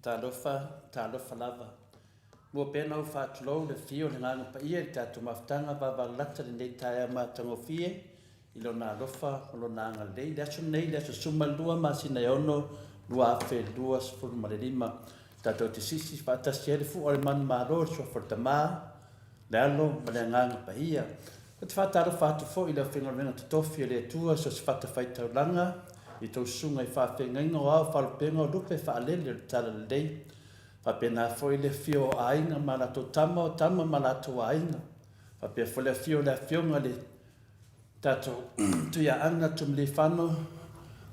Talofa, talofa lava. Mua pea ona ou faatulou le afio o le Agaga Paia i le tatou mafutaga vavalalata i lenei taeao matagofie i Lona alofa ma Lona agalelei. I le aso lenei, le aso 12 masina e 6, 2025, tatou te sisi faatasi ai le fua o le manumalo i le suafa o le Tama, le Alo ma le Agaga Paia. Ou te faatalofa atu foi i le aufaigaluega totofi a le Atua i so o se fatafaitaulaga, i tou susuga i faafeagaiga o ao faalupega o lupe faalele o le Talalelei. Faapena foi le afio o aiga ma latou tama, o tama ma latou aiga. Faapea foi le afio o le afioga i le Tatou Tuiaana Tumilifano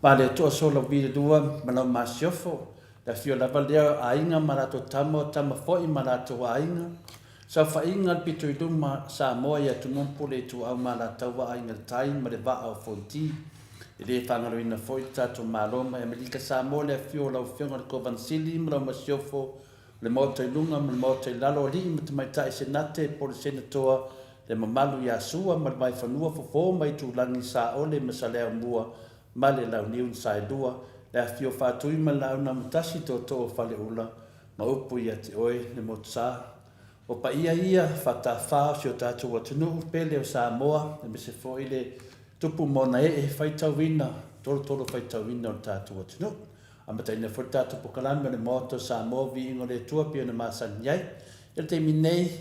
Vaaletoa Solauvi le Lua ma lau Masiofo, le afio lava lea o aiga ma latou tama, o tama foi ma latou aiga, saofaiga a le pito i luma Samoa ia Tumua ma Pule Ituau ma Alataua Aiga i le Tai ma le Vaa o Fonoti. E le faagaloina foi le tatou Malo mai Amerika Samoa le afio o lau Afioga i le Kovana Sili ma lau Masiofo, le Maota i luga ma le Maota i lalo, alii ma tamaitai Senate po o le Senatoa, le mamalu ia Sua ma le Vaifanua, Fofo ma Itulagi, Saole ma Saleaaumua ma le Launiu na Saelua, le Afifio Faatui ma le Laau na Amotasi, Tootoo o Faleula ma upu ia te oe le Motusa. O paia ia faatafa o si o tatou atunuu pele o Samoa, aemaise foi le tupu ma ona ee faitauina, tolotolo faitauina o le tatou atunuu. Amataina foi le tatou polokalame o le Maota o Samoa, Viiga o le Atua pei ona masani ai. I le taimi nei,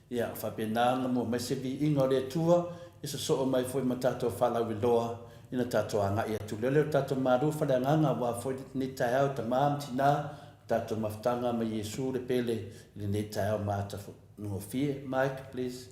ia, faapena ona mua mai se viiga o le Atua e sosoo mai foi ma tatou faalauiloa ina tatou agai atu lea. O le tatou malu faleagaga aua foi lenei taeao, tama ma tina, tatou mafutaga ma Iesu le pele i lenei taeao matagofie. Mike, please.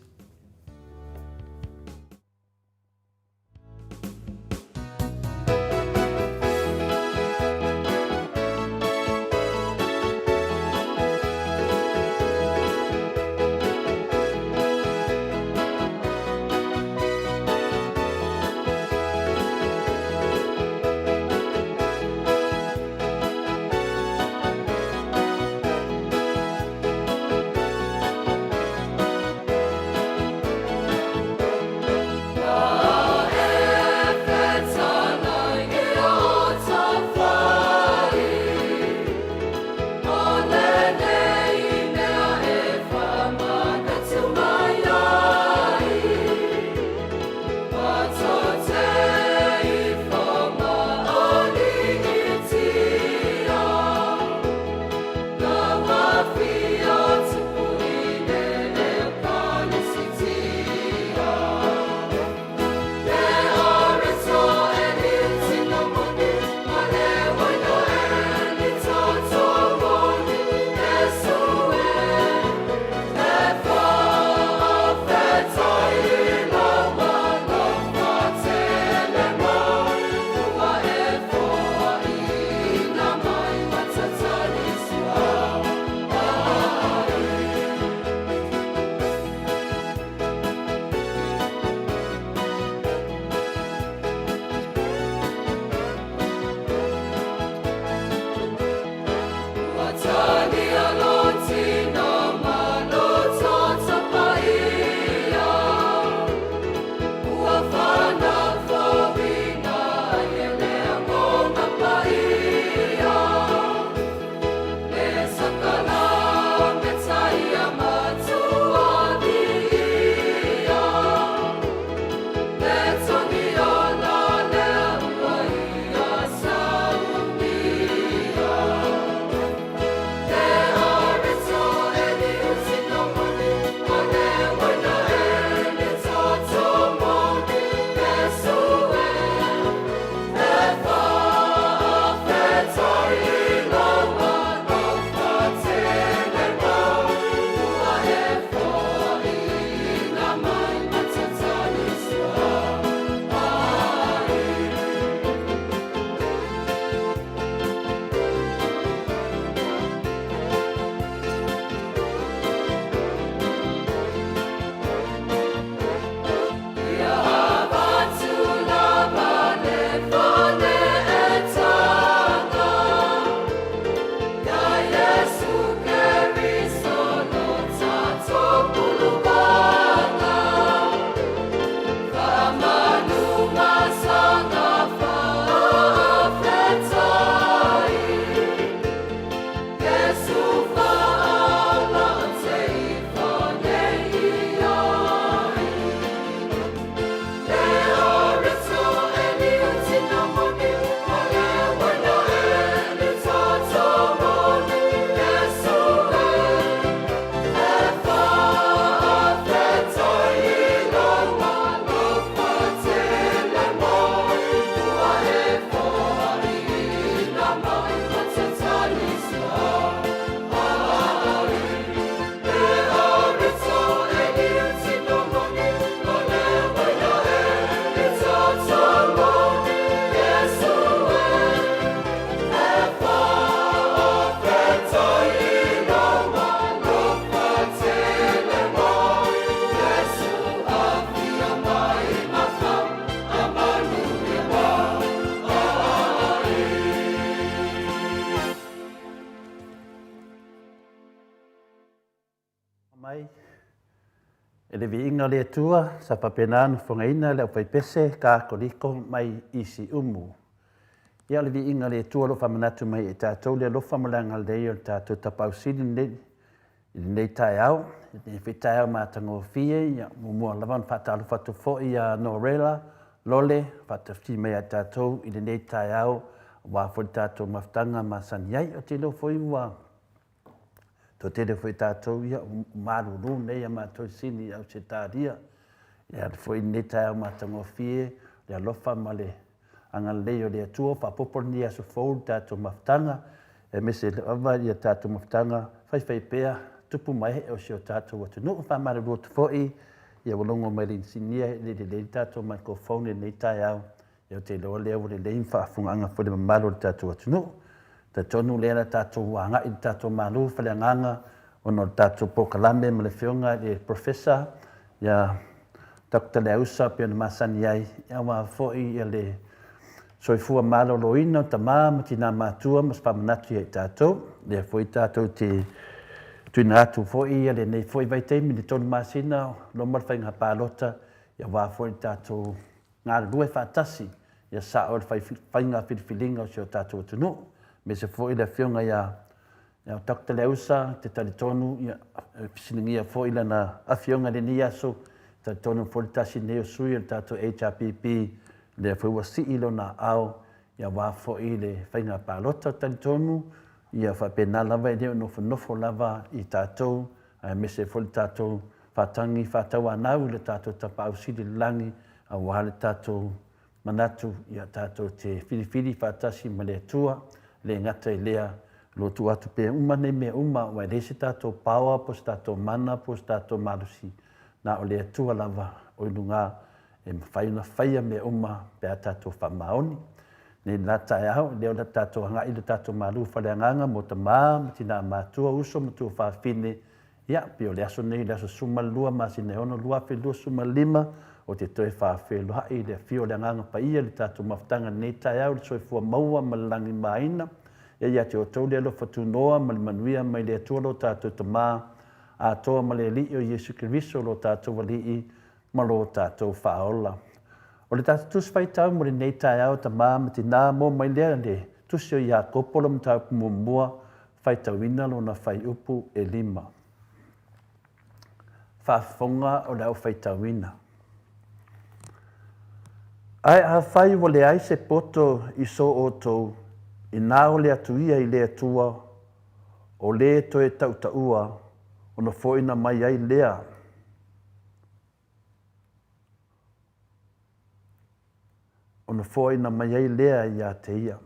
mai e le viiga o le Atua sa faapena ona fofogaina le aufaipese Katoliko mai i Siumu. Ia o le viiga o le Atua o lo o faamanatu mai e tatou le alofa ma le agalelei o le tatou Tapaau Sili lenei i lenei taeao, i lenei foi taeao matagofie. Ia muamua lava ona faatalofa atu foi ia Norela Lole, faatafiti mai ia tatou i lenei taeao aua foi le tatou mafutaga masani ai. Ou te iloa foi ua toatele foi tatou ia ua malulu nei a matou sini i Ausetalia. E ala foi i lenei taeao matagofie, le alofa ma le agalelei o le Atua ua faaopoopo lenei aso fou i le tatou mafutaga, aemaise lava ia tatou mafutaga faifaipea tupu ma ee o si o tatou atunuu. E faamalulu atu foi, ia ua logo mai e le inisinia e le i lelei le tatou microphone i lenei taeao, Ia ou te iloa lea ua lelei ma faafofogaaga foi i le mamalu o le tatou atunuu. E talitonu o lea o le a tatou agai i le tatou malu faaleagaga ona o le tatou polokalame ma le Afioga i le Professor ia Doctor Leausa pei ona masani ai, aua foi le soifua maloloina o tama ma tina matutua ma se faamanatu ia i tatou. O lea foi tatou te tuuina atu foi lenei foi vaitaimi i le 3 masina o loma le faiga palota, aua foi le tatou galulue faatasi ia sao le faiga filifiliga o si o tatou atunuu, aemaise foi le Afioga ia Doctor Leausa, e te talitonu e fesiligia foi lana afioga i lenei aso, e talitonu foi le tasi lenei o sui o le tatou HRPP, lea foi ua sii lona aao aua foi le faiga palota. E talitonu ia faapena lava e le o nofonofo lava i tatou, aemaise foi le tatou faatagi faatauanau i le tatou Tapaau Sili i le Lagi, aua le tatou manatu ia tatou te filifili faatasi ma le Atua, e le gata i lea, o lo o tuu atu pea uma nei mea uma, aua e leai se tatou power po o se tatou mana po o se tatou malosi, na o le Atua lava o i luga e mafai ona faia mea uma pe a tatou faamaoni. Nei la taeao, lea o le a tatou agai i le tatou malu faaleagaga mo tama ma tina matutua, uso ma tuafafine. Ia, pei o le aso nei, le aso 12 masina e 6 2025, ou te toe faafeiloai i le afio o le Agaga Paia i le tatou mafutaga i lenei taeao i le soifua maua ma le lagimaina. Ia ia te outou le alofa tunoa ma le manuia mai le Atua lo tatou Tama atoa ma le Alii o Iesu Keriso lo tatou Alii ma lo tatou Faaola. O le tatou Tusi Faitau mo lenei taeao, tama ma tina, mo mai lea le Tusi o Iakopo le mataupu muamua, faitauina lona fuaiupu e 5. Faafofoga o le au faitauina. Ae afai ua leai se poto i so outou, inā ole atu ia i le Atua, o lē toe tautaua, ona foaina mai ai lea. Ona foaina mai ai lea ia te ia.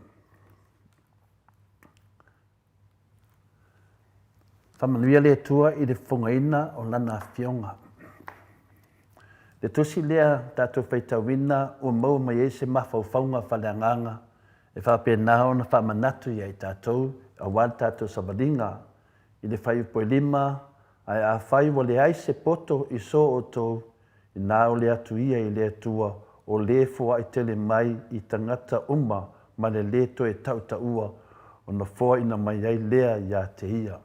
Faamanuia le Atua i le fofogaina o Lana Afioga. Le tusi lea tatou faitauina ua maua mai ai se mafaufauga faaleagaga e faapena ona faamanatu ia i tatou aua le tatou savaliga i le fuaiupu e 5, Ae afai ua leai se poto i so outou, inā ole atu ia i le Atua, o lē foaʻi tele mai i tagata uma ma le lē toe tautaua, ona foaina mai ai lea iā te ia.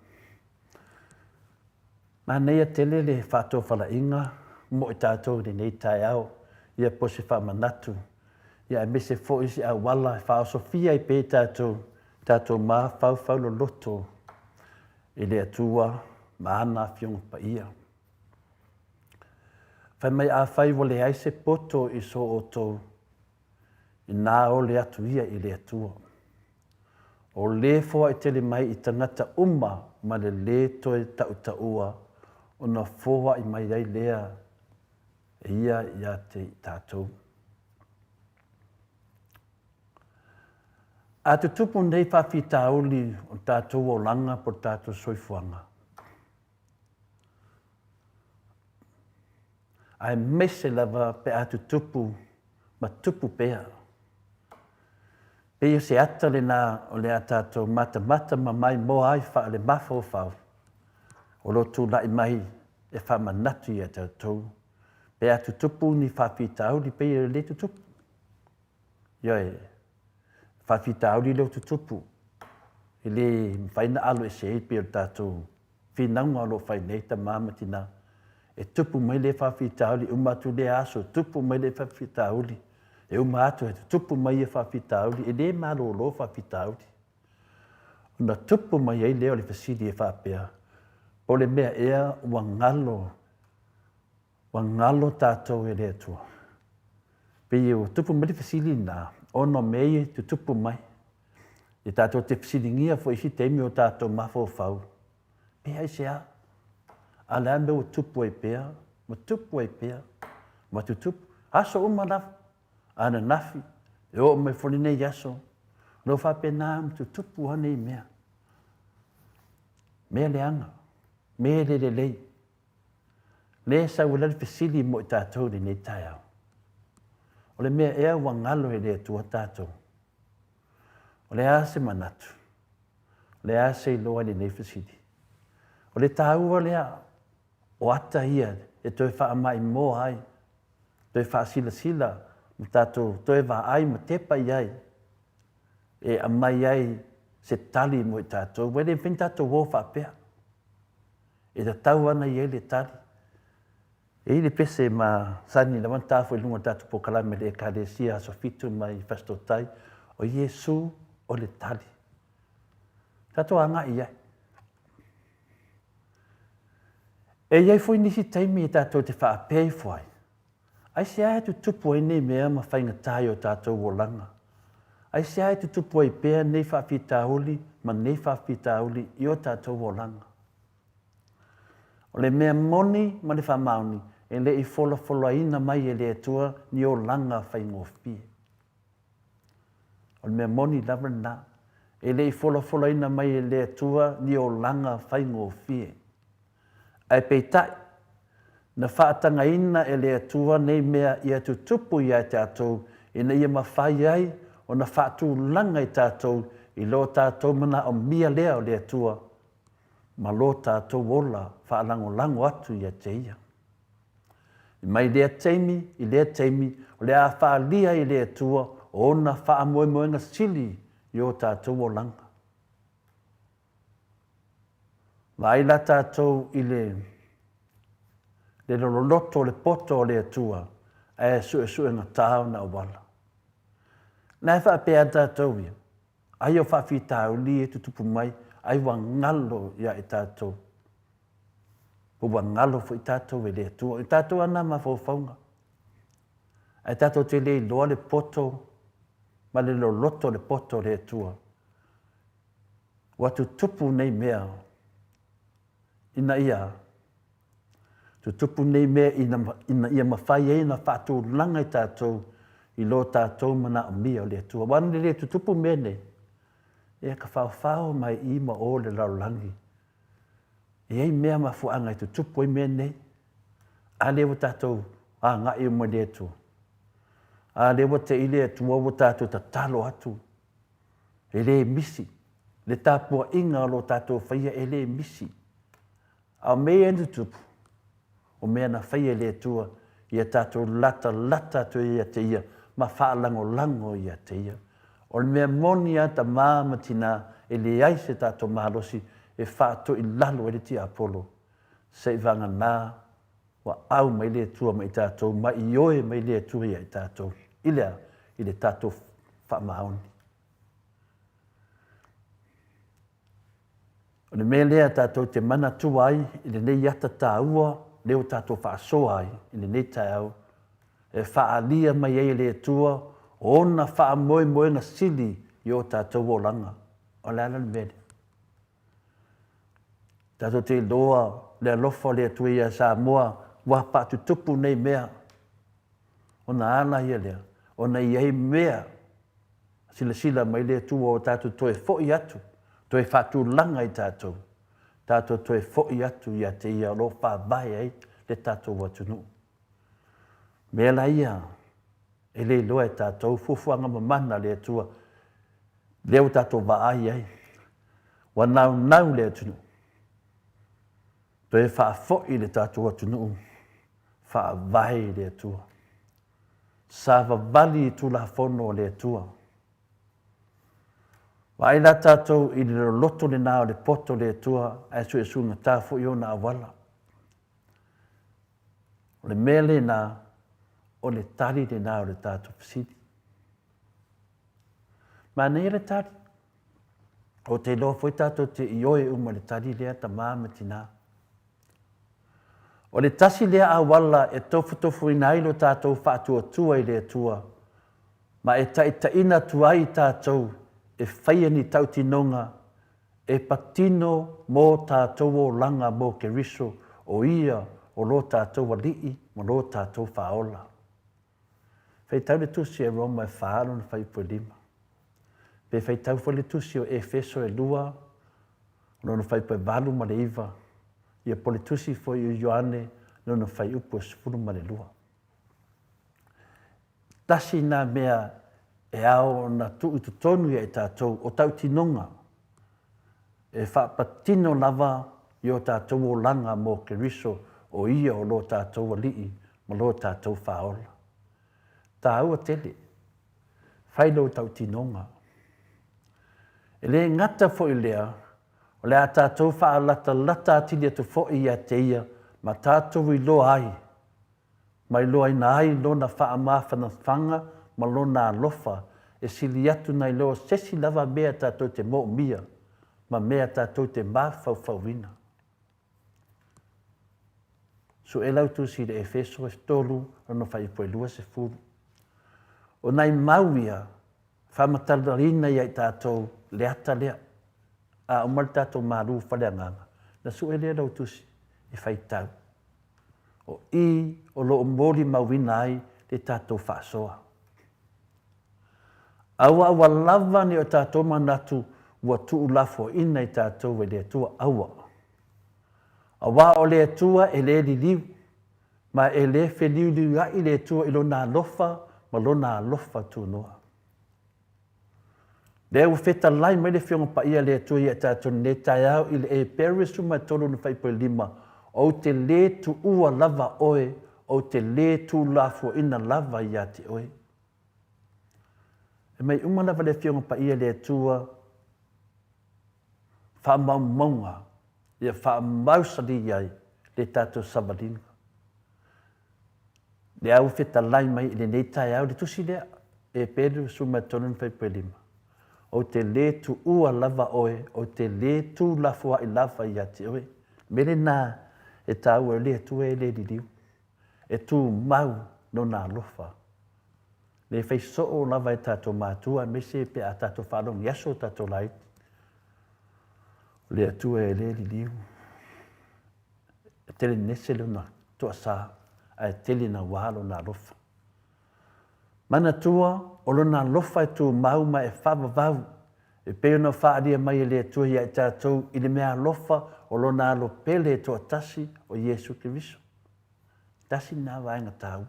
Manaia tele le faatofalaiga mo i tatou i lenei taeao, ia po o se faamanatu, ia aemaise foi se auala e faaosofia ai pea i tatou, tatou mafaufau loloto i le Atua ma ana Afioga Paia. Fai mai afai ua leai se poto i so outou, inā ole atu ia i le Atua. O lē foaʻi tele mai i tagata uma ma le lē toe tautaua, ona foaʻi mai ai lea e ia ia te i tatou. A tutupu nei faafitauli o le tatou olaga po o le tatou soifuaga, aemaise lava pe a tutupu ma tupu pea, pei o se ata lena o le a tatou matamata ma maimoa ai faale-mafaufau o lo o tulai mai e faamanatu ia tatou pe a tutupu ni faafitauli pei e le tutupu. Ioe, faafitauli lea ua tutupu, e le mafai ona alo ese ai pei o le tatou finauga o lo o fai nei tama ma tina. E tupu mai lea faafitauli, uma atu lea aso, tupu mai lea faafitauli, e uma atu e tutupu mai ia faafitauli, e le malolo faafitauli. Ona tupu mai ai lea o le fesili e faapea, po o le mea ea ua galo, ua galo tatou e le Atua? Pei ua tupu mai le fesili lena, ona o mea ia e tutupu mai. E tatou te fesiligia foi i isi taimi o tatou mafaufau, pe aisea? A o le a le mea ua tupu ai pea, ma tupu ai pea, ma tutupu, aso uma lava, ananafi, e oo mai foi lenei aso, o lo o faapena ona tutupu lava nei mea. Mea leaga, mea le lelei. Lea e sau ai la le fesili mo i tatou i lenei taeao. O le mea ea ua galo e le Atua tatou? O le a se manatu? O le a se iloa i lenei fesili? O le taua lea o ata ia e toe faamaimoa ai, toe faasilasila ma tatou toe vaai ma tepa i ai e aumai ai se tali mo i tatou. Ua le mafai ona tatou o faapea. E tatau lava ona i ai le tali. E i ai le pese masani lava ona ta foi i luga o le tatou polokalame a le Ekalesia Aso Fitu mai Fasitootai, o Iesu o le tali. Tatou agai i ai. E i ai foi nisi taimi e tatou te faapea ifo ai, aisea e tutupu ai nei mea ma faigata i o tatou olaga? Aisea e tutupu ai pea nei faafitauli ma nei faafitauli i o tatou olaga? O le mea moni ma le faamaoni, e le i folafolaina mai e le Atua ni olaga faigofie. O le mea moni lava lena. E le i folafolaina mai e le Atua ni olaga faigofie. Ae peitai, na faatagaina e le Atua nei mea ia tutupu ia tatou ina ia mafai ai ona faatulaga i tatou i lo tatou manaomia lea o le Atua ma lo tatou ola faalagolago atu ia te Ia. Mai lea taimi i lea taimi, o le a faaalia ai e le Atua ona faamoemoega sili i o tatou olaga. Vaai la tatou i le le lololoto o le poto o le Atua ae suesuegata ona auala. Na e faapea a tatou ia, ai o faafitauli e tutupu mai, ai ua galo ia i tatou. Ua galo foi tatou e le Atua. O tatou lava na mafaufauga. Ae tatou te le iloa le poto ma le loloto o le poto o le Atua. Ua tutupu nei mea ina ia tutupu nei mea ina ia mafai ai ona faatulaga i tatou i lo tatou manaomia o le Atua. Aua ne le tutupu mea nei, ia ka faofao mai i ma o le lalolagi. E i ai mea mafuaaga e tutupu ai mea nei. A lea ua tatou agai uma i le Atua. A lea ua te i le Atua ua tatou tatalo atu. E le misi. Le tapuaiga o lo tatou faia e le misi. A o mea ia na tutupu, o mea na faia e le Atua ia tatou latalata atu ai ia te Ia ma faalagolago ia te Ia. O le mea moni a tama ma tina, e leai se tatou malosi e faatoilalo ai le tiapolo, seivagana ua au mai le Atua ma i tatou, ma ioe mai le Atua ia i tatou. I le a? I le tatou faamaoni. O le mea lea tatou te manatua ai i lenei ata taua lea ua tatou faasoa ai i lenei taeao, e faaalia mai ai e le Atua ona faamoemoega sili i o tatou olaga. O le a la le mea lea? Tatou te iloa le alofa o le Atua ia Samoa ua faatutupu nei mea. Ona ala ia lea, ona i ai mea silasila mai le Atua ua tatou toe foi atu, toe faatulaga i tatou, tatou toe foi atu ia te Ia o lo o faavae ai le tatou atunuu. Mea la ia e le iloa e tatou, fuafuaga mamana a le Atua, lea ua tatou vaai ai, ua naunau le atunuu, toe faafoi le tatou atunuu, faavae i le Atua. Savavali i Tulafono a le Atua. Vaai la tatou i le loloto lena o le poto o le Atua ae suesuegata foi ona auala. O le mea lena, o le tali lena o le tatou fesili. Manaia le tali. Ou te iloa foi tatou te ioe uma i le tali lea, tama ma tina. O le tasi lea auala e tofutofuina ai lo tatou faatuatua i le Atua, ma e taitaiina atu ai i tatou e faia ni tautinoga e patino mō tatou olaga mō Keriso, o Ia o lo tatou Alii ma lo tatou Faaola. Faitau le tusi a Roma e fa lona fuaiupu e lima. Pe faitau foi le tusi o Efeso e lua lona fuaiupu e valu ma le iva, ia po o le tusi foi o Ioane lona fuaiupu e 12. Tasi nā mea e ao ona tuu i totonu ia i tatou o tautinoga e faapatino lava i o tatou olaga mō Keriso o Ia o lo tatou Alii ma lo tatou Faaola. Tāua tele, fai lou tautinoga. E le gata foi lea, o le a tatou faalatalata atili atu foi ia te Ia ma tatou iloa ai ma iloaina ai lona faamafanafanaga ma lona alofa e sili atu nai lo sesi lava mea tatou te moomia ma mea tatou te mafaufauina. Sue lau tusi i le Efeso e 3 lona fuaiupu e 20. O nai mau ia, faamatalaina ia i tatou le ata lea. A uma le tatou malu faleagaga, na sue lea lau tusi e faitau. O i o lo o molimauina ai le tatou faasoa. Aua aua lava ne i o tatou manatu ua tuulafoaina i tatou e le Atua, aua. Aua o le Atua e le liliu, ma e le feliuliuaʻi le Atua i Lona alofa ma Lona alofa tunoa. Lea ua fetalai mai le Afioga Paia a le Atua ia tatou i lenei taeao i le Epere 13 na fuaiupu e 5, Ou te lē tuua lava oe, ou te lē tuulafoaina lava ia te oe. E mai uma lava le Afioga Paia a le Atua faamaumauga ia faamausalī ai le tatou savaliga. Lea ua fetalai mai i lenei taeao le tusi lea, Epere 13 na fuaiupu e 5, Ou te lē tuua lava oe, ou te lē tuulafoaʻi lava ia te oe. O le mea lena e taua ai le Atua e le liliu, e tumau Lona alofa. Le fai soo lava e tatou matua aemaise pe a tatou faalogo i aso o tatou laiti. O le Atua e le liliu. E tele nese lona toasa ae tele naua lona alofa. Manatua, o lona alofa e tumau ma e faavavau, e pei ona faaalia mai e le Atua ia i tatou i le mea alofa o lona alo pele e toatasi o Iesu Keriso. Tasi lena vaega taua.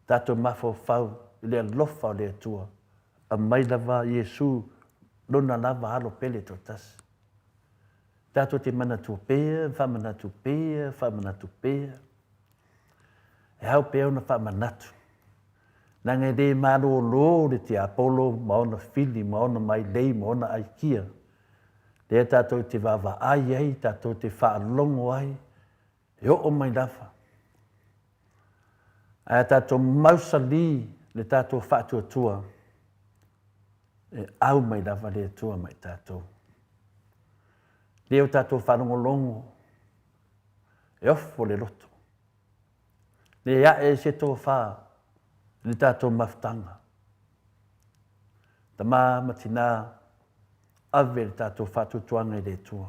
Tatou mafaufau i le alofa o le Atua, aumai lava Iesu lona lava alo pele toatasi. Tatou te manatua pea, faamanatu pea, faamanatu pea. E ao pea ona faamanatu. Leaga e le malōlō le tiapolo ma ona fili ma ona mailei ma ona aikia. Lea tatou te vaavaai ai, tatou te faalogo ai, e oo mai lava. Ae a tatou mausalī le tatou faatuatua, e au mai lava le Atua ma i tatou. Lea o tatou faalogologo, e ofo le loto. Le ae ai se tofa i le tatou mafutaga. Tama ma tina, ave le tatou faatuatuaga i le Atua.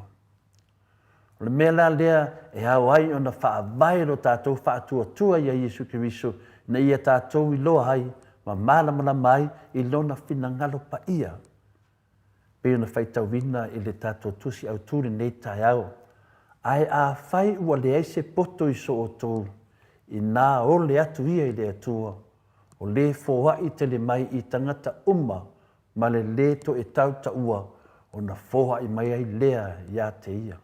O le mea la lea e ao ai ona faavae lo tatou faatuatua ia Iesu Keriso ina ia tatou iloa ai ma malamalama ai i Lona finagalo paia, pei ona faitauina i le tatou Tusi Autu lenei taeao. Ae afai ua leai se poto i so outou, inā ole atu ia i le Atua, o le foai tele mai i tagata uma ma le lē toe tautaua ona foai mai ai lea ia te ia.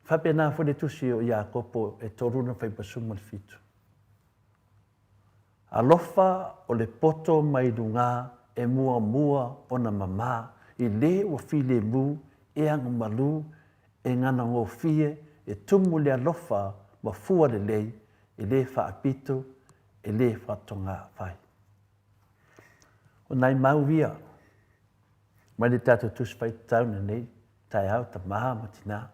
Faapena foi le tusi o Iakopo e 3 lona 97. Alofa o le poto mai lugā e muamua ona mamā i lē ua filemu e agamalu e ganagofie e tumu le alofa ma fua lelei e lē faapito e lē faatoga fai. O nai mau ia mai le tatou Tusi Faitau lenei taeao tama ma tina.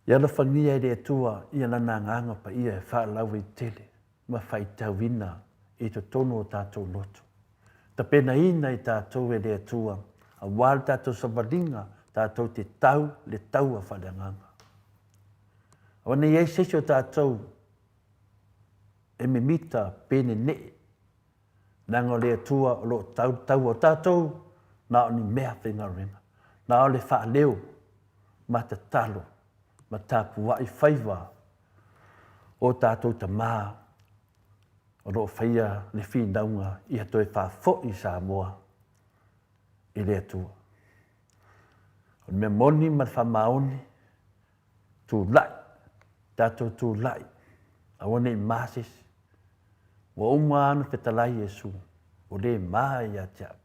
Ia alofagia e le Atua ia Lana Agaga Paia e faalauaitele ma faitauina i totonu o tatou loto. Tapenaina i tatou e le Atua aua le tatou savaliga tatou te tau le taua faaleagaga. Aua ne i ai se isi o tatou e mimita pe nene'e, leaga o le Atua o lo o tau le taua o tatou na o ni mea faigaluega, na o le faaleo ma tatalo ma tapuai faiva o tatou tama o lo o faia le finauga ia toe faafoi Samoa i le Atua. O le mea moni ma le faamaoni, tulai, tatou tulai, aua ne i ma se isi. Ua uma lava ona fetalai Iesu, ua le ma ia te au.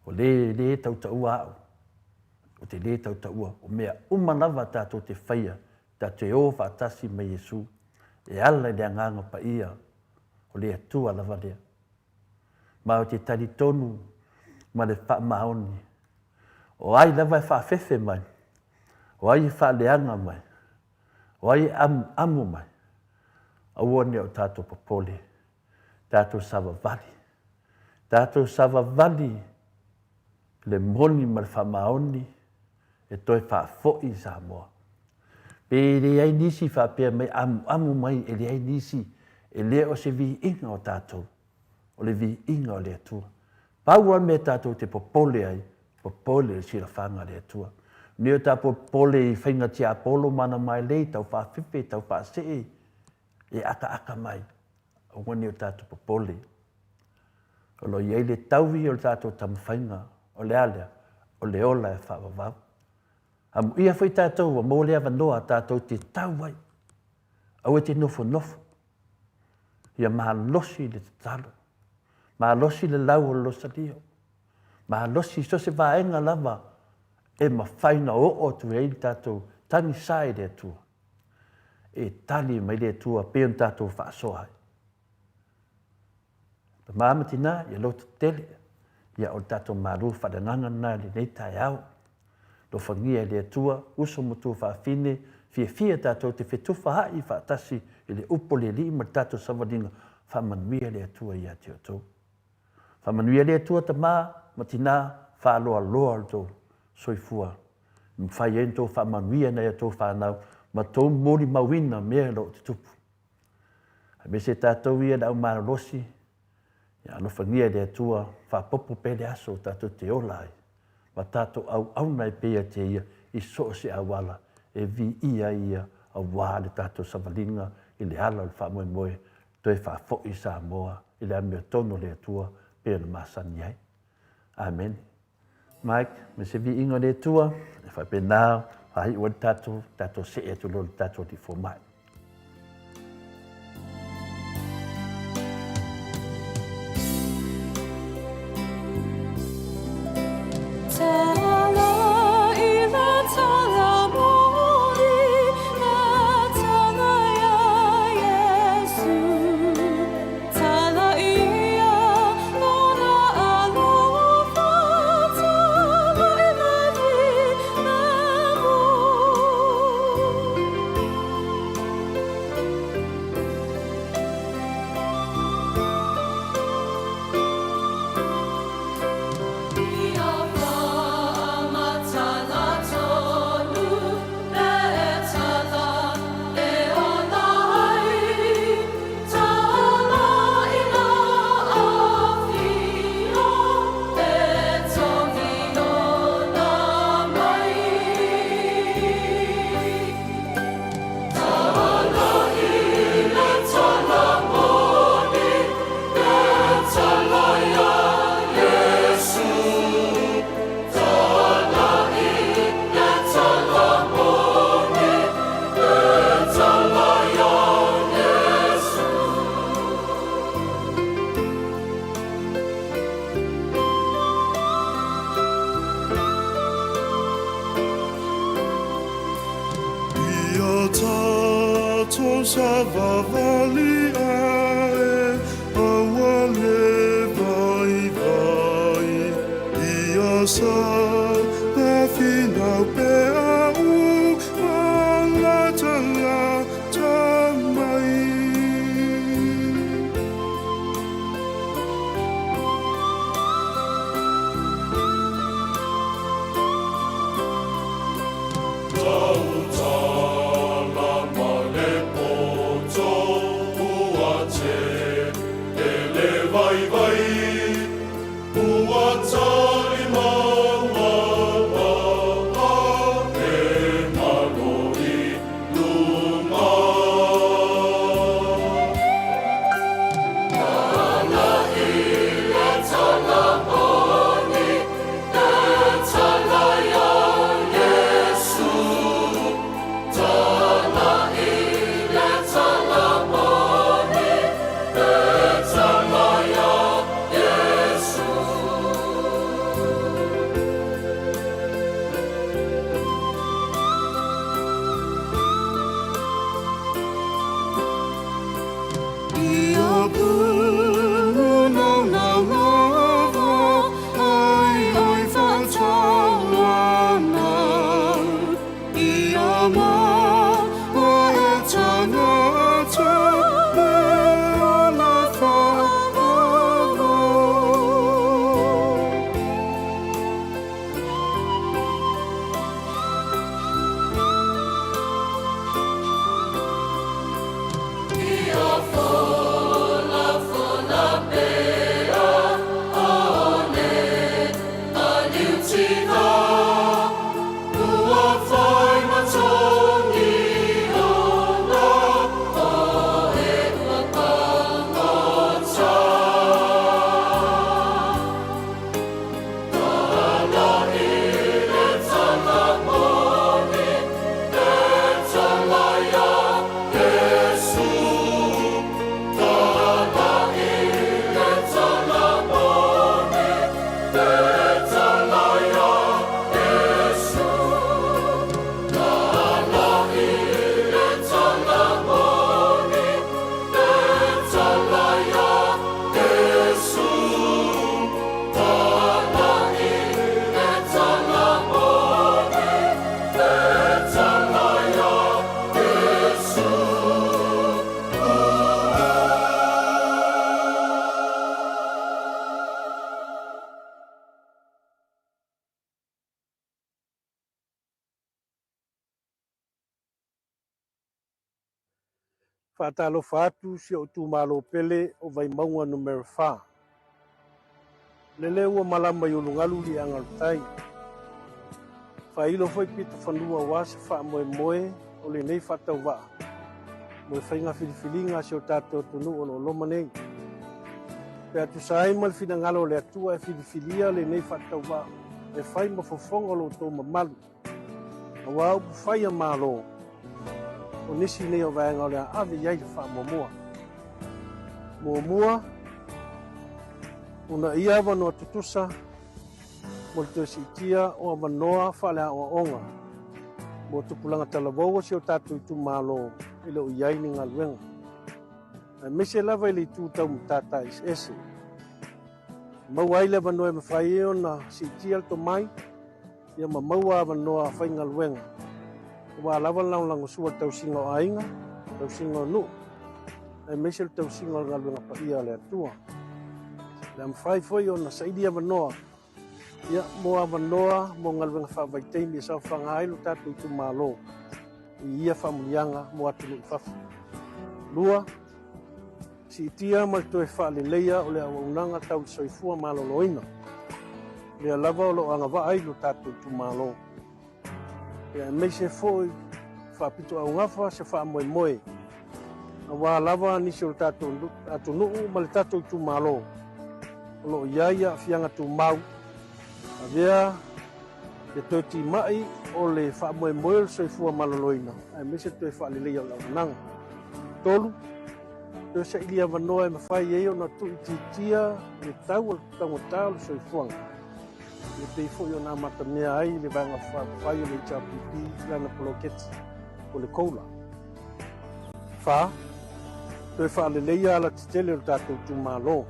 Ua le, le tautaua au, ou te le tautaua. O mea uma lava tatou te faia, tatou te o faatasi ma Iesu, e ala i le Agaga Paia, o le Atua lava lea. Ma ou te talitonu ma le faamaoni, o ai lava e faafefe mai, o ai e faaleaga mai, o ai e amuamu mai, aua ne o tatou popole, tatou savavali, tatou savavali le moni ma le faamaoni e toe faafoi Samoa. Pe leai nisi faapea mai amuamu mai e leai nisi, e le o se viiga o tatou, o le viiga o le Atua. Pau lava le mea tatou te popole ai, popole i le silafaga a le Atua. Ne o tatou popole i faiga tiapolo ma ana mailei, tau faafefe, tau faasee, e akaaka mai, aua ne o tatou popole. O lo o i ai le taui o le tatou taumafaiga, o le a lea? O le ola e faavavau. Amuia foi tatou ua maua le avanoa tatou te tau ai. Aua e te nofonofo. Ia malosi le tatalo. Malosi le lau o le losalio. Malosi so se vaega lava e mafai ona oo atu ai le tatou tagisa i le Atua. E tali mai le Atua pei ona tatou faasoa ai. Tama ma tina, ia loto tele. Ia o le tatou malu faaleagaga lena i lenei taeao. Alofagia e le Atua, uso ma tuafafine, fiafia tatou te fetufaai faatasi i le upu a le Alii ma le tatou savaliga, faamanuia le Atua ia te outou. Faamanuia le Atua tama ma tina, faaloaloa lo outou soifua, e mafai ai ona outou faamanuia nai a outou fanau ma outou molimauina mea o lo o tutupu. Aemaise tatou ia le au malolosi, ia alofagia e le Atua, faaopoopo pea le aso tatou te ola ai, ma tatou auauna ai pea ia te Ia i so o se auala e viia ai Ia aua le tatou savaliga i le ala o le faamoemoe toe faafoi Samoa i le amiotonu o le Atua pei ona masani ai. Amene. Mike, me se viiga o le Atua, e faapena faaiu ai le tatou, tatou see atu loa i le tatou Alii Fomai. Savavali ae aua le vaivai ia sa na finau pea u malatalata mai. Tautala ma le poto ua tele le vaivai, ua talimau a e malo i luga. Ia pulu naunau lava ai oi faatauana. Ia ma ua e tagata me ona faaalo. Ua fai matongi ona o e ua pagota. Tala i le tala moni, e tala iā Iesu. Tala i le tala moni, e tala iā Iesu. Tala i le tala moni, e tala iā Iesu. Tala i le tala moni, e tala iā Iesu. Faatalofa atu si ou itumalo pele o Vaimauga numera 4. Lele ua malama i ulugalu liaga o le tai. Faailo foi pito fanua aua se faamoemoe o lenei faatauvaa mo le faiga filifiliga a si o tatou atunuu o lo o loma nei. Pe a tusa ai ma le finagalo o le Atua e filifilia lenei faatauvaa e fai ma fofoga o lo outou mamalu, aua upu fai a Malo, o nisi nei o vaega o le a ave i ai le faamuamua. Muamua, uunaia avanoa tutusa mo le toe siitia o avanoa faaleaoaoga mo tupulaga talavou o si o tatou itumalo e le o i ai ni galuega, aemaise lava i le itu tau matata eseese. Maua ai le avanoa e mafai ai ona siitia le tomai ia ma maua avanoa faigaluega aua lava le lagolagosua i le tausiga o aiga, tausiga o nuu, aemaise le tausiga o le galuega paia a le Atua. Le a mafai foi ona saili avanoa ia mo avanoa mo galuega faavaitaimi e saofaga ai lo tatou itumalo i ia faamuliaga mo atunuu i fafo. 2. Siitia ma le toe faaleleia o le auaunaga tau le soifua maloloina, lea lava o lo o agavaa ai lo tatou itumalo. Ia aemaise foi faapitoaugafa se faamoemoe aua lava nisi o le tatou atunuu ma le tatou itumalo o lo o i ai aafiaga tumau, avea le toe timai o le faamoemoe o le soifua maloloina aemaise le toe faaleleia o le auaunaga. 3. Toe saili avanoa e mafai ai ona tuuitiitia le tau o le taugata o le soifuaga, e pei foi ona amatamea ai le Vaega Faaupufai o le HRPP i lana poloketi o le COLA. 4. Toe faaleleia alatetele o le tatou itumalo.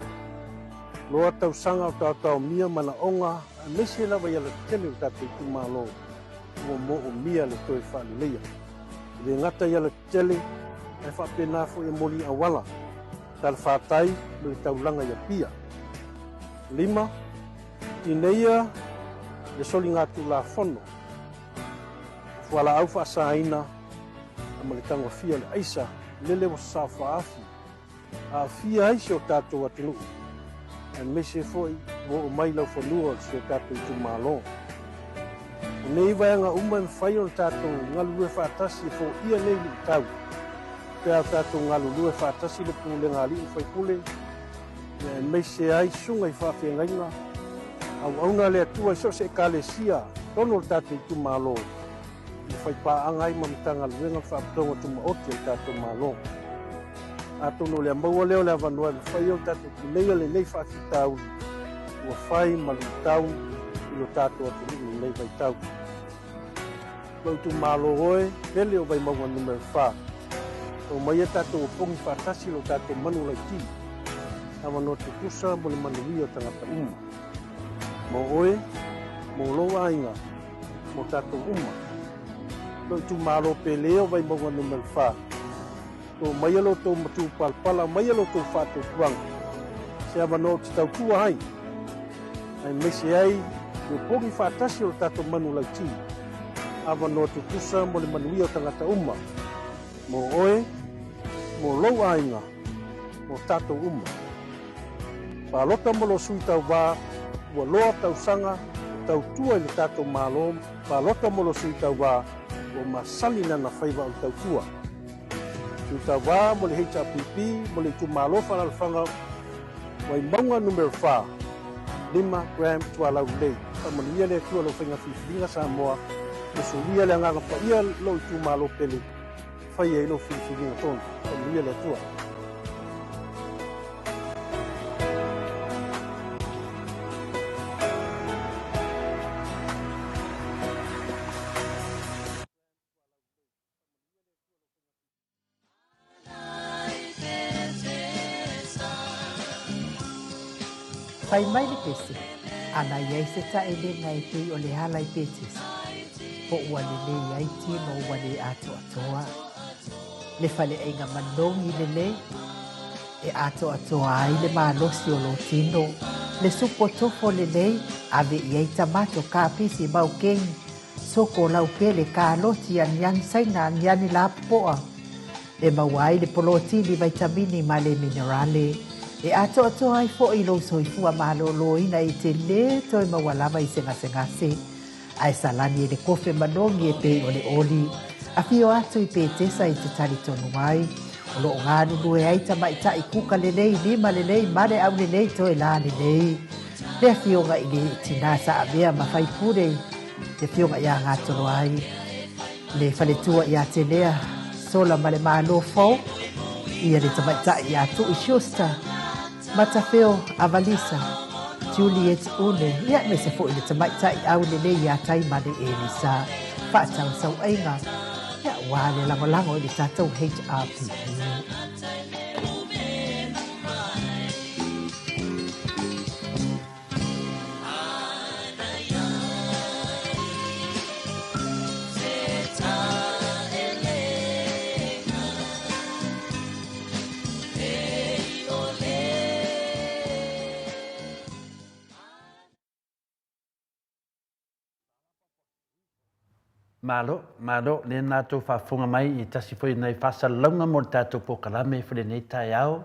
Loa tausaga o taotaomia manaoga aemaise lava i alatetele o le tatou itumalo ua moomia le toe faaleleia. E le gata i alatetele ae faapena foi e moli auala, talafatai ma le taulaga i Apia. 5. Tineia le soligatulafono o fualaau faasaina ma le tagofia o le aisa lele ua saofaafi aafia ai si o tatou atunuu aemaise foi ua oo mai laufanua o si o tatou itumalo. O nei vaega uma e mafai ona tatou galulue faatasi e foia nei luitau pe a o tatou galulue faatasi le pulega a alii ma faipule aemaise ai susuga i faafeagaiga auauna a le Atua i so o se Ekalesia totonu o le tatou itumalo e faipaaga ai ma Matagaluega ma Faalapotopotoga Tumaoti a le tatou Malo. Atonu o le maua lea o le avanoa e mafai ai ona tatou tineia lenei faafitauli ua fai ma luitau i lo tatou atunuu i lenei vaitau. Lou itumalo oe, pele o Vaimauga Nu.4. Aumaia tatou opogi faatasi lo tatou manu laiti. Avanoa tutusa mo le manuia o tagata uma. Mo oe, mo lou aiga, mo tatou uma. Lou itumalo pele o Vaimauga Nu.4. Tou maia lo outou matupalapala, aumaia lo outou faatuatuaga, se avanoa ou te tautua ai, aemaise ai le opogi faatasi o lo tatou manu lautī, avanoa tutusa mo le manuia o tagata uma, mo oe, mo lou aiga, mo tatou uma. Palota mo lo sui tauvā ua loa tausaga o tautua i le tatou Malo, palota mo lo sui tauvā ua masani lana faiva o le tautua. Sui tauvā mo le HRPP mo le itumalo faaalaalafaga Vaimauga Numera 4, 5 Graham Tualaulelei. Faamanuia le Atua lau faiga filifiliga Samoa, musuia le Agaga Paia lou itumalo pele, fai ai lou filifiliga tonu. Faamanuia le Atua. Fai mai le pese, ana i ai se taʻelega e pei o le ala i Petesa, po ua lelei ai tino ua le atoatoa. Le faleaiga manogi lelei, e atoatoa ai le malosi o lou tino, le supo tofo lelei, ave i ai tamato, kapisi, maukeni, Soko laupele, kaloti, aniani saina, aniani lapopoa. E maua ai le polotini, vaitamini ma le minerale. E atoatoa ai foʻi lou soifua malōlōina e te lē toe maua lava i se gasegase. Ae salani e le kofe manogi e pei o le oli. Afio atu i Petesa i te talitonu ai. O loo galulue ai tamaitai kuka lelei, lima lelei, male aulelei, toe lā lelei. Le afioga i le tinā sa avea ma faipule le afioga iā Gatoloai, le faletua iā Telea, Sola ma le Malo fou, ia le tamaitai iā Tui Schuster, Matafeo Avalisa, Juliet Une, ia aemaise foi le tamaitai aulelei iā Taimane Elisa, faatausauaiga, ia aua le lagolago i le tatou HRPP. Malo, malo, lena tou faafofoga mai i tasi foi o nai faasalalauga mo le tatou polokalame foi lenei taeao.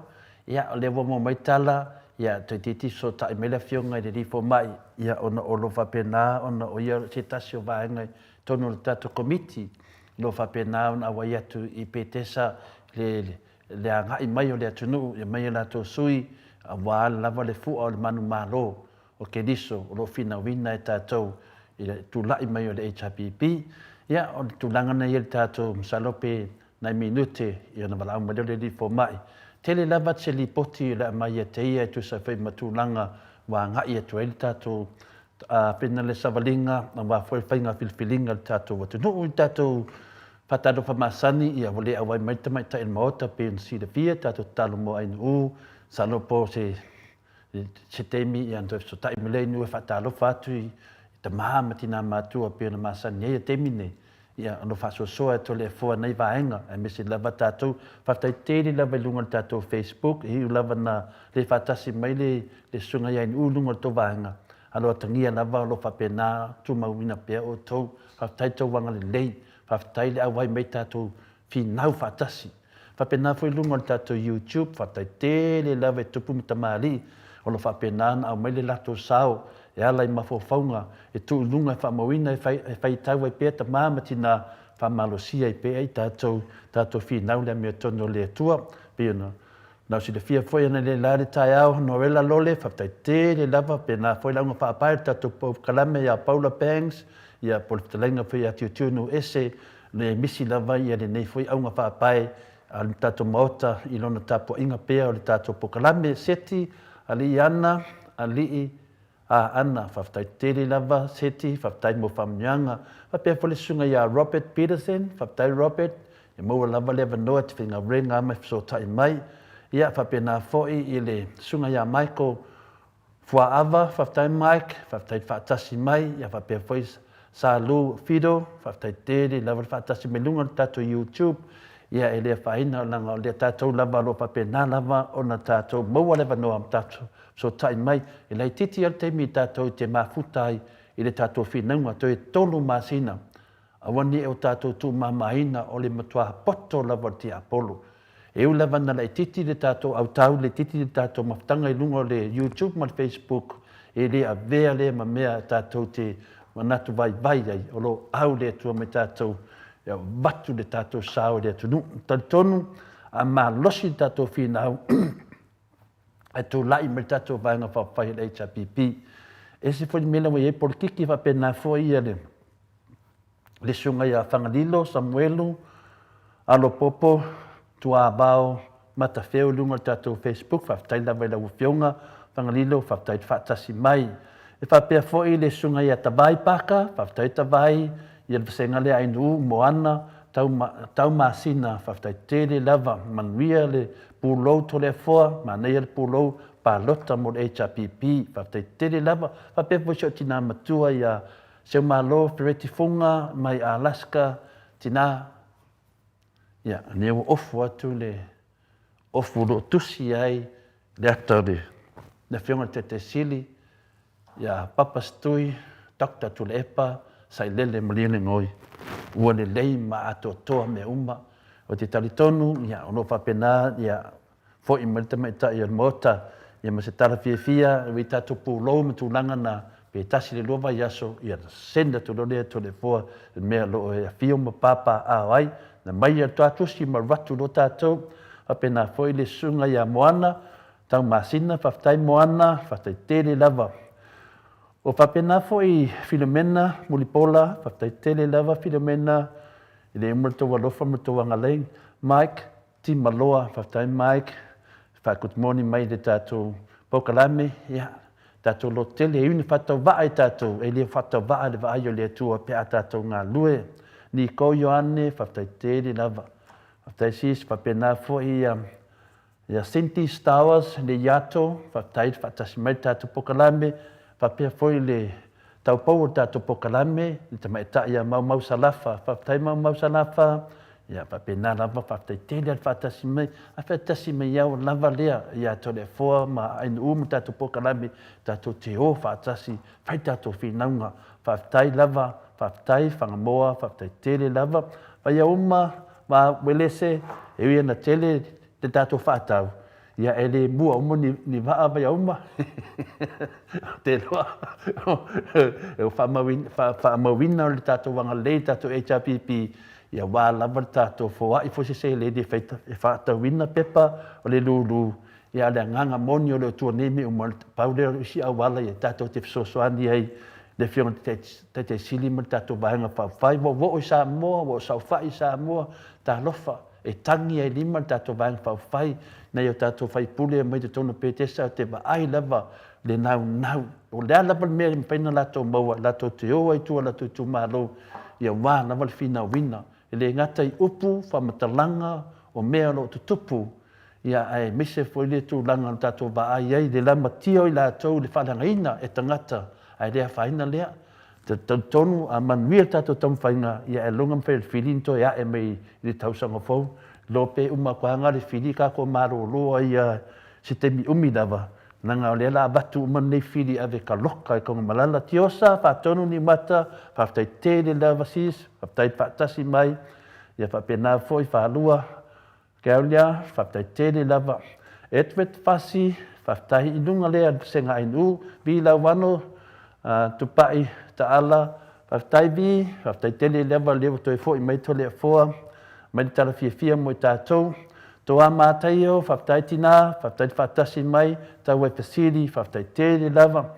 Ia, o lea ua maua mai tala, ia, toeitiiti fesootai mai le Afioga i le Alii Fomai, ia, ona o lo o faapena ona o ia se tasi o vaega i totonu o le tatou Komiti, o lo o faapena ona auai atu i Petesa le, le agai mai o le atunuu, ia mai a latou sui, aua lava le fua o le manumalo o Keriso o lo o finauina e tatou i le tulai mai o le HRPP. Ia, o le tulaga lena e i ai le tatou, masalo pe nai minute ia ona valaau mai lea o le Alii Fomai. Tele lava se lipoti o le a aumai ia te ia e tusa ai foi ma tulaga ua agai atu ai le tatou pena le savaliga aua foi le faiga filifiliga a le tatou atunuu i le tatou Faatalofa masani, ia ua le auai mai le tamaitai o le Maota pei ona silafia tatou tatalo mo Ainuu, masalo po o se se taimi ia ona toe fesootai mai lea i nuu e faatalofa atu i tama ma tina matua pei ona masani ai i le taimi nei. Ia o lo o faasoasoa e Toleafoa nei vaega aemaise lava tatou. Faafetai tele lava i luga o le tatou Facebook, e iu lava ina le faatasi mai le le Susuga ia Ainuu i luga o le tou vaega, a o lo o atagia lava o lo o faapena tumauina pea outou. Faafetai i le tou agalelei, faafetai le auai mai tatou finau faatasi. Faapena foi i luga o le tatou YouTube, faafetai tele lava i tupu ma tamalii o lo o faapena ona aumai le latou sao e ala i mafaufauga e tuu i luga e faamauina e faitau ai pea tama ma tina faamalosia ai pea i tatou tatou finau le amiotonu o le Atua. Pei ona na silafia foi analeila le taeao Noela Lole, faafetai tele lava, pena foi le auga faapae o le tatou polokalame ia Paula Bangs, ia po o le fetalaiga foi ia Tiutiu Nuuese, le misi lava ia lenei foi auga faapae a le tatou Maota i lona tapuaiga pea o le tatou polokalame. Seti, Alii Ana, Alii a Ana, faafetai tele lava Seti, faafetai mo faamanuiaga. Faapea foi le susuga ia Robert Peterson, faafetai Robert, ia maua lava le avanoa e te faigaluega ma e fesootai mai. Ia faapena foi i le susuga ia Michael Fuaava, faafetai Mike, faafetai le faatasi mai, ia faapea foi Sa Lou Fido, faafetai tele lava le faatasi mai luga o le tatou YouTube, ia e le afaina leaga o lea tatou lava o lo o faapena lava ona tatou maua le avanoa ma tatou fesootai mai. E laitiiti lava le taimi tatou te mafuta ai i le tatou finauga, toe 3 masina Aua ne i o tatou tuumamaina o le matua poto lava o le tiapolo. E ui lava ina laitiiti le tatou autau, laitiiti le tatou mafutaga i luga o le YouTube ma le Facebook, e le avea lea ma mea tatou te manatu vaivai ai, o lo o au le Atua ma i tatou e avatu le tatou sao i le atunuu. E talitonu, a malosi le tatou finau, e tulai mai le tatou Vaega Faaupufai o le HRPP. E ese foi le mea lea ua i ai polokiki faapena foi ia le le susuga ia Fagalilo Samuelu Alopopo Tuavao Matafeo i luga o le tatou Facebook. Faafetai lava i lau Afioga Fagalilo, faafetai le faatasi mai. E faapea foi le susuga ia Tavai Paka, faafetai Tavai ia le vasega lea Ainuu Moana Tau, tau masina, faafetai tele lava, manuia le pulou Toleafoa, manaia le pulou palota mo le HRPP, faafetai tele lava. Faapea foi si ou tina matua ia Seumalo Fereti Fuga mai Alaska, tina, ia, lea ua ofu atu le ofu o lo o tusi ai le ata o le Afioga i le Taitai Sili, ia Papa Setui, Doctor Tuilaepa, Sailele Malielegaoi, ua lelei ma atoatoa mea uma. Ou te talitonu, ia, o lo o faapena, ia, foi mai le tamaitai o le Maota, ia ma se tala fiafia, e i tatou pulou ma tulaga na, pe tasi i le lua vaiaso, ia ona send atu loa lea e Toleafoa i le mea o lo o e afio ma papaaao ai, na mai ia le tusi ma alu atu loa tatou, faapena foi le susuga ia Moana Taumasina, faafetai Moana, faafetai tele lava. Ua faapena foi Filomena Mulipola, faafetai tele lava Filomena, e le uma le tou alofa ma le tou agalelei. Mike Timaloa, faafetai Mike, faa-good morning mai i le tatou polokalame, ia, tatou lototele, e ui ina faatauvaa i tatou, e le faatauvaa le vaai o le Atua pe a tatou galue. Niko Ioane, faafetai tele lava. Faafetai sis, faapena foi ia Ia Cindy Stowers Leiato, faafetai le faatasi mai i le tatou polokalame, faapea foi le taupou o le tatou polokalame, le tamaitai ia Maumau Salafa. Faafetai Maumau Salafa, ia faapena lava, faafetai tele le faatasi mai, a faatasi mai ao lava lea ia Toleafoa ma Ainuu ma tatou polokalame, tatou te o faatasi, fai tatou finauga. Faafetai lava, faafetai Fagamoa, faafetai tele lava. Vaiauma ma Uelese, e ui ina tele le tatou faatau, ia e le mua uma ni, ni vaa Vaiauma. Ou te iloa e faamauina, faamauina le tatou agalelei, le tatou HRPP, ia aua lava le tatou foai foi se seleni e, fai, e faatauina pepa o le lulu, ia a o le agaga moni o le Atua nei mea uma, pau lea o isi auala ia tatou te fesoasoani ai le Afioga i le Taitai Sili ma le tatou Vaega Faaupufai. Ua oo i Samoa, ua saofai i Samoa, talofa, e tagi ai lima le tatou Vaega Faaupufai, nai o tatou faipule mai totonu o Petesa, ou te vaai lava le naunau. O le a lava le mea e mafai ona latou maua, latou te o ai i tua o latou itumalo, ia aua lava le finauina. E le gata i upu, faamatalaga o mea o lo o tutupu, ia aemaise foi le tulaga o le tatou vaai ai i le lamatia o i latou i le faaleagaina e tagata, ae le afaina lea. Ou te talitonu a manuia le tatou taumafaiga, ia ailoga mafai e le fili ona toe ae mai i le tausaga fou. Iloa pe uma atu lava na le fili tatou malolo ai i se taimi umi lava, leaga o lea o le a avatu uma lenei fili e ave e taloka i Tanumalala. Tiosa, faatonu Niumata, faafetai tele lava sis, faafetai le faatasi mai, ia faapena foi Falua, Keaulia, faafetai tele lava. Edward Fasi, faafetai i luga lea vasega ANU, Vi Lauano, Tupai Taala, faafetai Vi, faafetai tele lava lea ua toe foi mai Toleafoa, mai le tala fiafia mo i tatou. Toa Mataio, faafetai tina, faafetai le faatasi mai, tau ai fesili, faafetai tele lava.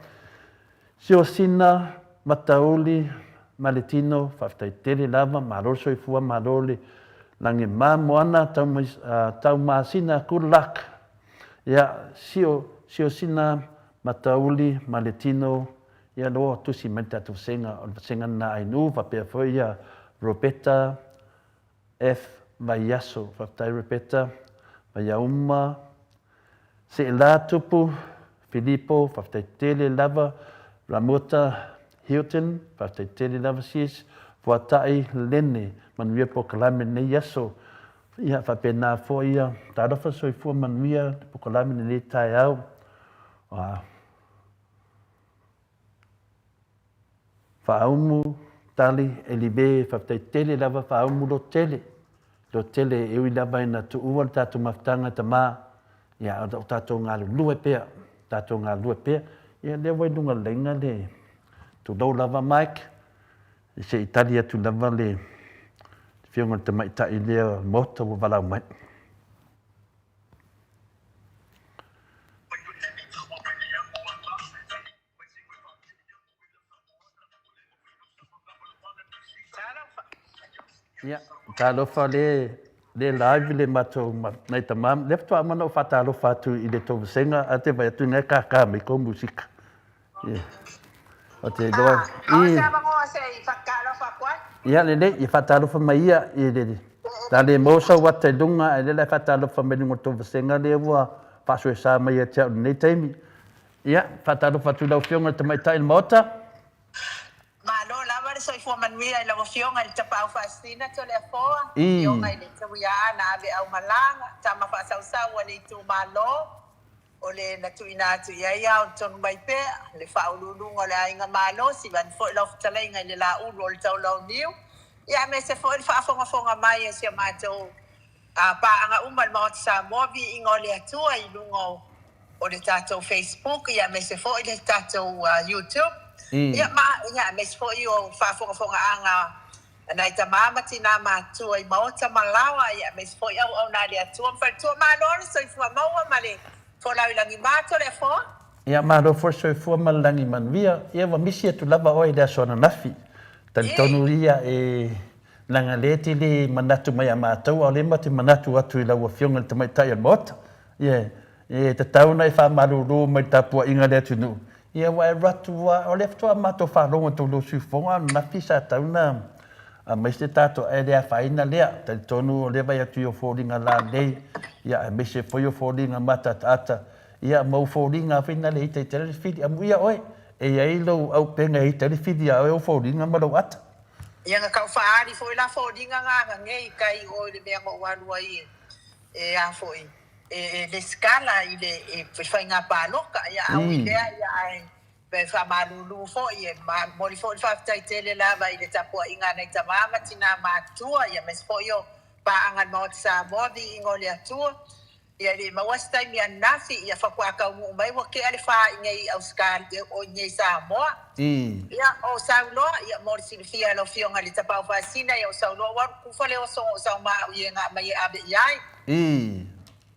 Siosina, Matauli ma le tino, faafetai tele lava, malo le soifua, malo le lagima. Moana, Taumasina, good luck. Ia, Sio, Siosina, Matauli ma le tino, ia loa tusi mai le tatou vasega, o le vasega lena a Ainu, faapea foi ia Robeta F. Vaiaso, faafetai Rebeta, Vaiauma, Seela Tupu, Filipo, faafetai tele lava, Ramuta Hilton, faafetai tele lava sis, Fuatai Lene, manuia polokalame lenei aso. Ia faapena foi ia, talofa soifua manuia le polokalame lenei taeao. Faaumu, Tali, Elive, faafetai tele lava Faaumu lototele, lototele e ui lava ina tuua le tatou mafutaga tama, ia o lo o tatou galulue pea, tatou galulue pea. Ia lea ua i luga o le laina le tulou lava Mike, se i tali atu lava le afioga i le tamaitai lea o le Maota ua valaau mai. Ia, talofa le le live le matou nai tama, lea faatoa uma ona ou faatalofa atu i le tou vasega ae ou te vaai atu na e kākā mai kou musika. Ia. Ou te iloa. Ah, o se avanoa se i faatalofa atu ai. Ia lelei, ia faatalofa mai ia i le la le maua sau ata i luga ae lea la e faatalofa mai luga o le tou vasega lea ua faasoesa mai ia te au i lenei taimi. Ia, faatalofa atu i lau Afioga i le Tamaitai o le Maota. Malo lava le soifua manuia i lau Afioga i le Tapaau Faasisina Toleafoa, Afioga i le Tauiaa na ave aumalaga, tama faasausau a le itumalo, o le na tuuina atu i ai ao tonu mai pea, le faauluuluga o le aiga malosi, vaeane foi lau fetalaiga i le Laulu o le Taulauniu, ia aemaise foi le faafogafoga mai a si a matou A paaga uma le Maota Samoa viiga o le Atua i luga o le tatou Facebook ia aemaise foi le tatou YouTube ia ma ia aemaise foi o faafogafogaaga a nai tama ma tina matutua i maota ma laoa ia aemaise foi auauna a le Atua ma faletua. Malo le soifua maua ma le folau i lagi mato le afoa. Ia malo foi le soifua ma le lagi manuia. Ia ua misi atu lava oe i le aso ananafi. Talitonu ia e Leaga lea e te le manatu mai a matou, a o lea matou te manatu atu i lau Afioga i le Tamaitai o le Maota. Ia, e tatau ona e faamalulu mai i le tapuaiga a le atunuu. Ia, ua e alu atu lava, o lea faatoa matou faalogo i tou usufono ananafi sa tatau ona aumai se tatou, ae le afaina lea. Talitonu o lea e vaai atu i ou foliga lalei, ia, aemaise foi o foliga mataataata, ia, ma ou foliga foi na le ita ita ai le fili. Amuia oe, e i ai lou auupega e ita ai le fili ia oe ou foliga ma lou ata. Ia na tau faaali foi la foliga na na nei i tai i o i le mea na ou alu ai e a foi e lesitala i le faiga palota. Ia a ui lea ia ae e faamalulu foi e momoli foi le faafetai tele lava i le tapuaiga a nai tama ma tina matutua ia aemaise foi o paaga a le Maota Samoa viiga o le Atua. Ia e le i maua se taimi ananafi, ia faatoa taunuu mai ua tea le fa i nei i Ausetalia, o i nei i Samoa. Ia, o Sauloa, ia mo le silafia e lau Afioga i le Tapaau Faasisina, ia o Sauloa ua alu kufa le oso o Saumaau i e na aumai e ave i ai.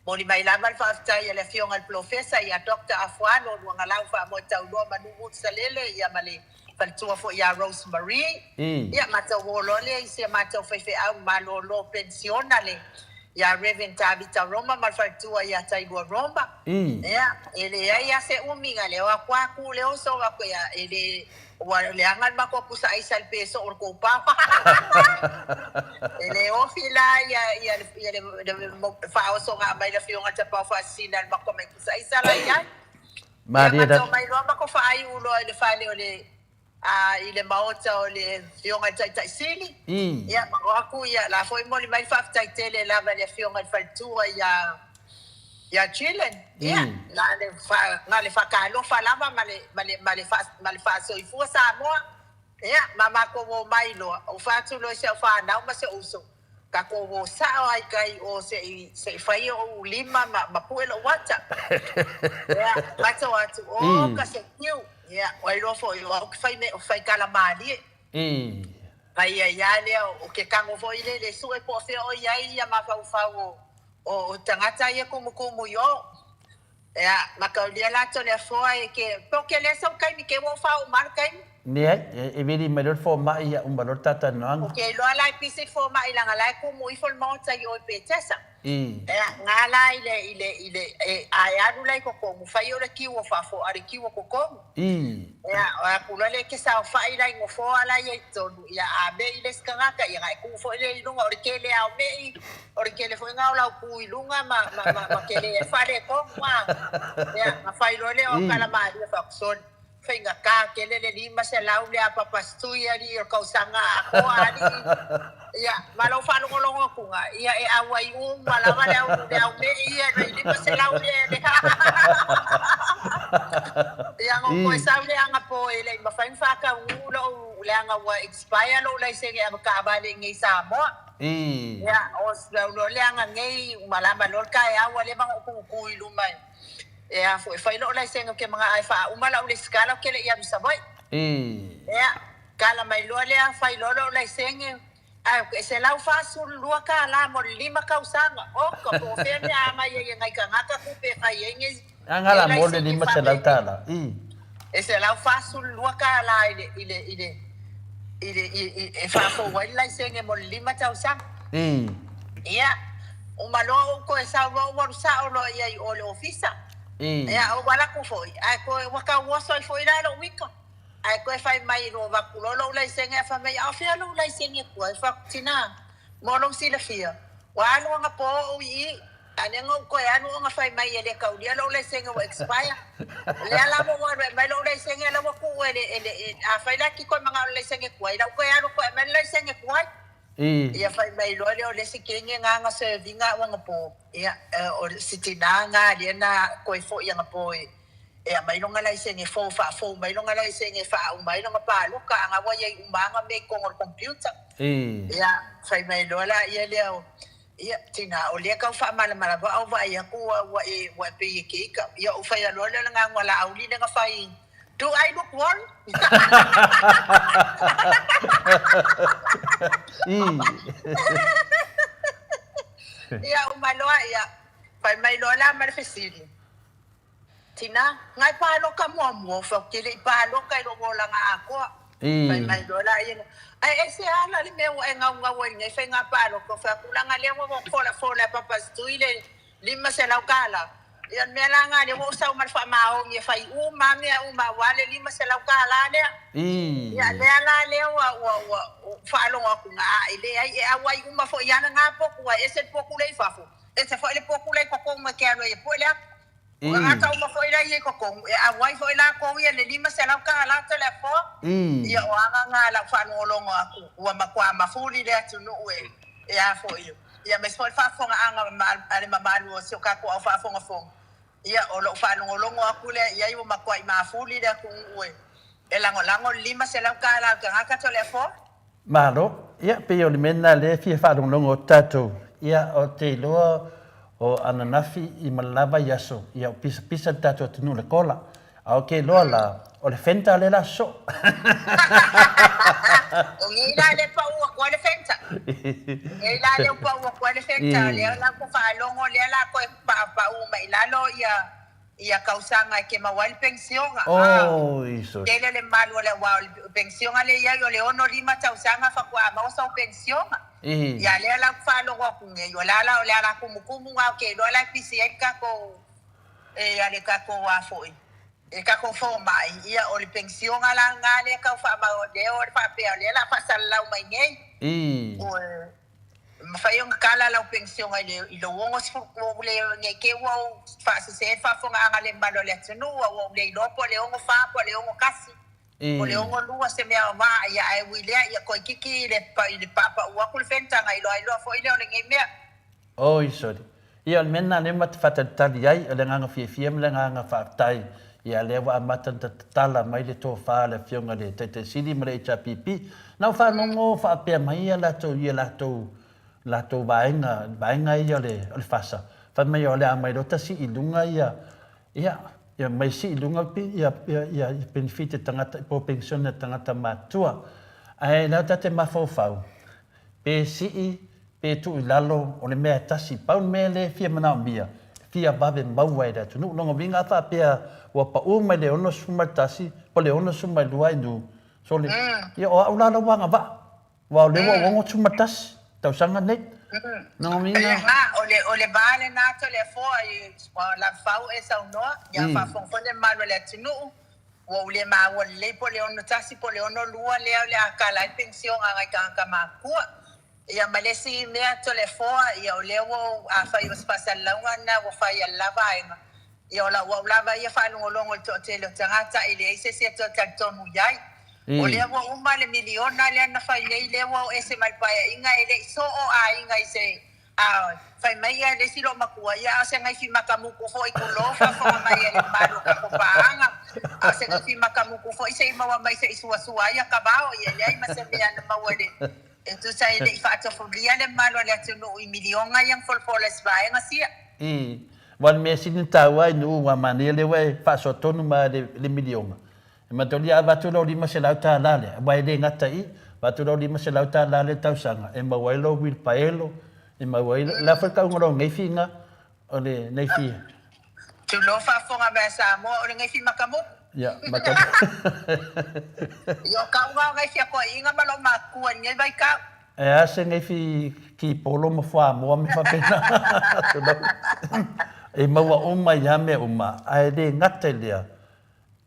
Momoli mai lava le faafetai a le Afioga i le Polofesa ia Doctor Afualo Luagalau Faamoe Tauloa Manu Salele, ia ma le faletua foi ia Rose Marie. Ia, matou o loa lea i si a matou faifeau malolo penisiona le. Ia Rev. Tavita Roma ma le faletua ia Tailua Roma. Ia, e leai lava se umi, na le o atu lava tu le oso atu ia, e le, ua leaga le matou pusa aisa i le peso o le tou pao. E le ofi la ia, ia, ia le, le faaosoga a mai le Afioga i le Tapaau Faasisina i le matou mai pusa aisa la i ai. Ia, matou mai loa matou faaiu loa i le fale o le A i le maota o le Afioga i le Taitai Sili, ia, ma o atu, ia, la foi momoli mai le faafetai tele lava i le Afioga i le Faletua ia, ia Gillen, ia, na le fa, na le faatalofa lava ma le, ma le, ma le faa, ma le faasoifua Samoa, ia, ma matou omai loa, ou fai atu loa i si au fanau ma si ou uso, Tatou o sao ai kai o se i se i fai oʻu lima ma ma pue loʻu ata. Ia, matou atu, o ka se tiu. Ia, ua iloa foi o au ke fai me fai kala mālie. Fai ai lava lea o ke kago foi lele e sue po o fea o i ai ia mafaufau o o tagata ia kumukumu i o. Ia, mataulia latou le afoa e ke, po ke lea sau taimi ke ua faaoo ma le taimi. Leai, e vili mai loa le fomai ia uma loa le talatalanoaga. O ke iloa la e pisi le fomai leaga la e kumu ifo le maota i o i Petesa. Ia, nga la i le, i le, i le, e, a e alu la i totonu, fai o le kiu o fafo, a le kiu o totonu. Ia, o atu loa lea e ke saofai la i nofoa la ia i totonu, ia a me'i le isi tagata, ia ona e tu foi lea i luga, o le tele lava o me'i, O le tele foi na o lau ku i luga ma, ma, ma, ma tele ai faaletonu a. Ia, na fai loa lea o tala malie faakusoli. Faigata tele le 500 lea a Papasitui alii o le tausaga atoa alii. Ia, ma lou faalogologo atuga, ia e auai uma lava le au, le au me'i ia i le 500 lea le Ia, na ou toe sau lea anapo e le i mafai ona faataunuu lou, leaga ua expire lou laisene avetaavale i inei i Samoa. Ia, o lau loa leaga nei, uma lava loa le taeao ua leva ona ou tutu i luma e a foi e fai lou laisene ou te manao e faauma lau lesitala ou te le i alu i Savaii. Ia, tala mai loa lea fai loa lou laisene, ae e $142 mo le 5 tausaga. Oka, po o fea mea a aumai ai e nai tagata tupe e fai ai nei A nga la mo le $500. E $142 i le, i le, i le, i le, i, i, e faafou ai le laisene mo le 5 tausaga. Ia, uma loa ou toe sau loa ou alu sao loa i ai i o i le ofisa. Ia, ou alu atu foi, ae toe, ua tau oso ai foi la lou ika. Ae toe fai mai loa avatu loa lou laisene ae fai mai, a o fea lou laisene tuai? Ou fai atu, Tina, mo lou silafia, ua alu anapo ou i i, A lea na ou toe alu ona fai mai e le taulia lou laisene ua expire. O lea la ua ou alu e aumai lou laisene la ua tuu e le, e le, e, afai la e te toe manao i le laisene tuai, la ua toe alu toe aumai le laisene tuai. Ia fai mai loa lea o le isi kene na na serve ina au anapo, ia, o si tina na lea na toe foi anapo e, e aumai lona laisene fou, faafou mai lona laisene e faauma ai lona palota, a na ua i ai uma lava na mea i totonu o le computer. Ia, fai mai loa laia lea o, Ia, tina, o lea tau faamalamalama au vaai atu ua, ua e, ua e pei e ke ika. Ia, ou fai aloa lea o le gaga Laauli lea na fai, Do I look worried? Ia, uma loa, ia, fai mai loa la ma le fesili, Tina, ngai paloka muamua, ou fai atu, Ke le i paloka i lou olaga atoa. Fai mai loa la ia, Ae e se ala le mea ua e gaugau ai i lenei faiga paloka? Ou fai atu, Leaga lea ua ou folafola e Papasitui le $500. Ia o le mea la lena lea ua ou sau ma le faamaoni e fai uma lava mea uma aua le $500 lea. Ia lea la lea ua, ua, ua faalogo atu na, a e leai, e auai uma foi lava lena potu, ae ese le potu lea i fafo, ese foi le potu lea i totonu e te alu ai e pue le ata. O tagata uma foi la ia i totonu, e auai foi lakou ia le $500 tele afoa. Ia o aga na lau faalogologo atu, ua matua mafuli le atunuu e, e a foi, ia aemaise foi le faafofogaaga a le mamalu o si o tatou au faafogafoga. Ia o lou faalogologo atu lea i ai ua matuai mafuli le atunuu e, e lagolago le $500 o le tagata tele afoa. Malo, ia pei o le mea lena lea e fia faalogologo atu tatou, ia ou te iloa o ananafi i malava i aso, ia o pisapisa le tatou atunuu i le kola, a ou te iloa la, o le Fanta lea la sosoo. O nei la lea pau atu ai le Fanta. O nei la lea ua pau atu ai le Fanta, lea la ua faalogo lea la toe paupau mai i lalo ia ia tausaga e ke maua ai le penisiona. Oh, Isus. Tele le malu o le, aua o le penisiona lea e i ai o le 65 tausaga faatoa maua sau penisiona. Ia lea la ou te faalogo atu nei, o le a la, o le ala kumukumu lena ou te iloa la e pisi ai le tatou, e a le tatou a foi, le tatou fomai, ia o le penisiona la lena lea e tau faamau, lea o le faapea o lea o le a faasalalau mai nei. Ua mafai ona kala lau penisiona i le i lou 60, ua ou le, ne i te i ua ou faasese le faafofogaaga a le mamalu o le atunuu, a ua ou le iloa po o le 64 po o le 61. O le 62 se mea aoga, ia ae ui lea, ia toeitiiti i le i le paapau atu le fenitaga iloa ai loa foi lea o lenei mea. Oi sori. Ia o le mea lena lea ma te faatalitali ai, o le agaga fiafia ma le agaga faafetai, ia lea ua amata ona tatala mai le tofa a le Afioga i le Taitai Sili ma le HRPP. Na ou faalogo faapea mai ia latou i a latou latou vaega, vaega ia o le o le FASA, fai mai o le a aumai loa tasi i luga ia Ia, ia mai sii i luga ia, ia, ia penefiti a tagata, po o penisione a tagata matutua. Ae la ta te mafaufau, pe sii, pe tuu i lalo, o le mea e tasi. Pau le mea lea e fia manaomia, e fia vave maua e le atunuu. Lona uiga a faapea ua pau mai le 61 po o le 62 ainu, sole, ia o au la la ua agavaa. Aua o lea ua ou 61 tausaga nei. Lona uiga. Ia na, o le, o le va lena Toleafoa i Lavafau e saunoa, ia faafofoga foi le mamalu o le atunuu, ua ou le maua lelei po o le 61 po o le 62 lea o le a kala ai le penisiona a nai tagata matutua. Ia ma le isi mea Toleafoa, ia o lea ua ou, afai o se faasalalauga lena ua fai a le la vaega, Ia o lau au lava ia faalogologo i le toatele o tagata e leai se isi e toe talitonu i ai. O lea ua uma le miliona lea na fai nei lea ua o ese mai le paeaiga e le i soo aiga i se a fai mai ia le isi loomatua ia a o se gaifi makamuku foi tulou faafofoga mai e le mamalu o tatou paaga a o se gaifi makamuku foi se i maua mai se i suasua ai akavao ia e leai ma se mea na maua i le e tusa e le i faatofulia le mamalu o le atunuu i miliona ia na folafola i se vaega sia. Aua o le mea sili ona taua i nuu ua manaia lea ua e faasoa tonu mai le miliona. E manatua a avatu lau $500 lea, aua e le gata i i, avatu lau $500 lea i le tausaga e maua ai lou uilipaelo, e maua ai, o le a foi le tauga o lau neifi ina, o le neifi. Tulou faafofoga mai a Samoa, o le neifi makamuku. Ia, makamuku. Ia, o kauga o neifi a toeaiina ma loomatua i lenei vaitau. E a se neifi kipolo ma fuamoa ma mea faapena. E maua uma i a mea uma, ae le gata i lea,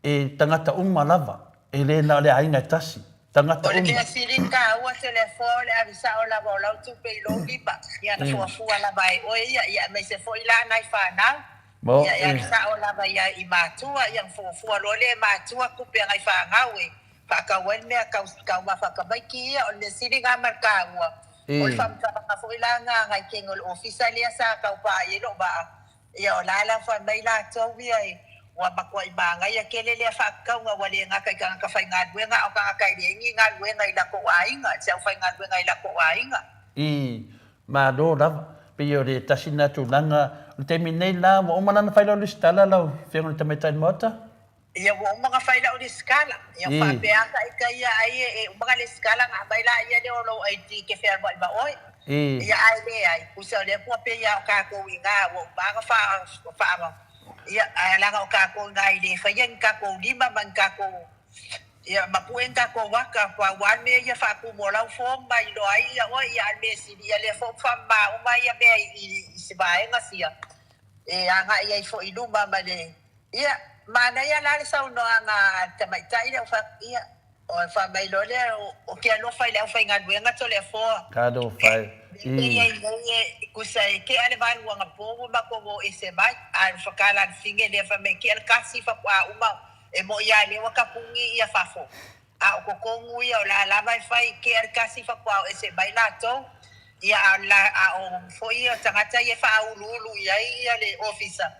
e tagata uma lava, e le na o le aiga e tasi, tagata O le uma. mea sili ona taua Toleafoa o le ave sao lava o lau tupe i lou lima, ia na fuafua lava e oe ia, ia aemaise foi la nai fanau, ia e ave sao lava ia i matua, ia na fuafua loa lea e matua tupe a nai fanau e faatau ai le mea tau taumafa a tamaiti ia, o le mea sili lena ma le taua, o le faamatalaga foi la lena a nai teine o le ofisa lea sa tau paa i ai lou vaa, ia o la la fai mai latou ia e ua matuai manaia tele lea faatatauga ua le gata i tagata faigaluega a o tagata e leai ni galuega i latou aiga, se aufaigaluega i latou aiga. I Malo lava. Pei o le tasi lena tulaga. O le taimi nei la, ua uma la ona fai lau lesitala lau Afioga i le Tamaitai Maota? Ia ua uma ona fai lau lesitala. Ia faapea lava ita ia ai e uma ona lesitala ona aumai laia lea o lou ID e te fealuai ma oe. Ia ae leai, tusa o lea ua pei lava o tatou i ina ua uma ona faa ia ae leaga o tatou i ina e le faia ni tatou lima ma ni tatou ia ma pue ni tatou ata pau lava le mea ia faatumu o lau form ma iloa ai ia oe ia a o le mea sili ia lea foi ua faamama uma ia mea i se vaega sia e agai ai foi i luma ma le Ia, manaia la le saunoaga a le tamaitai lea ua fai atu, ia, ona fai mai loa lea, ou te alofa i le aufaigaluega Toleafoa. Talofa e. Mea e i ai nei e tusa e tea le valu anapo ua matou o ese mai, a o le whakaala a le fine lea fai mai tea le kasi faatoa uma e moi lava lea ua tapuni ia fafo. A o totonu ia o la lava e fai tea le kasi faatoa o ese mai latou. Ia a o la a o foi ia tagata ia e faauluulu i ai ia le ofisa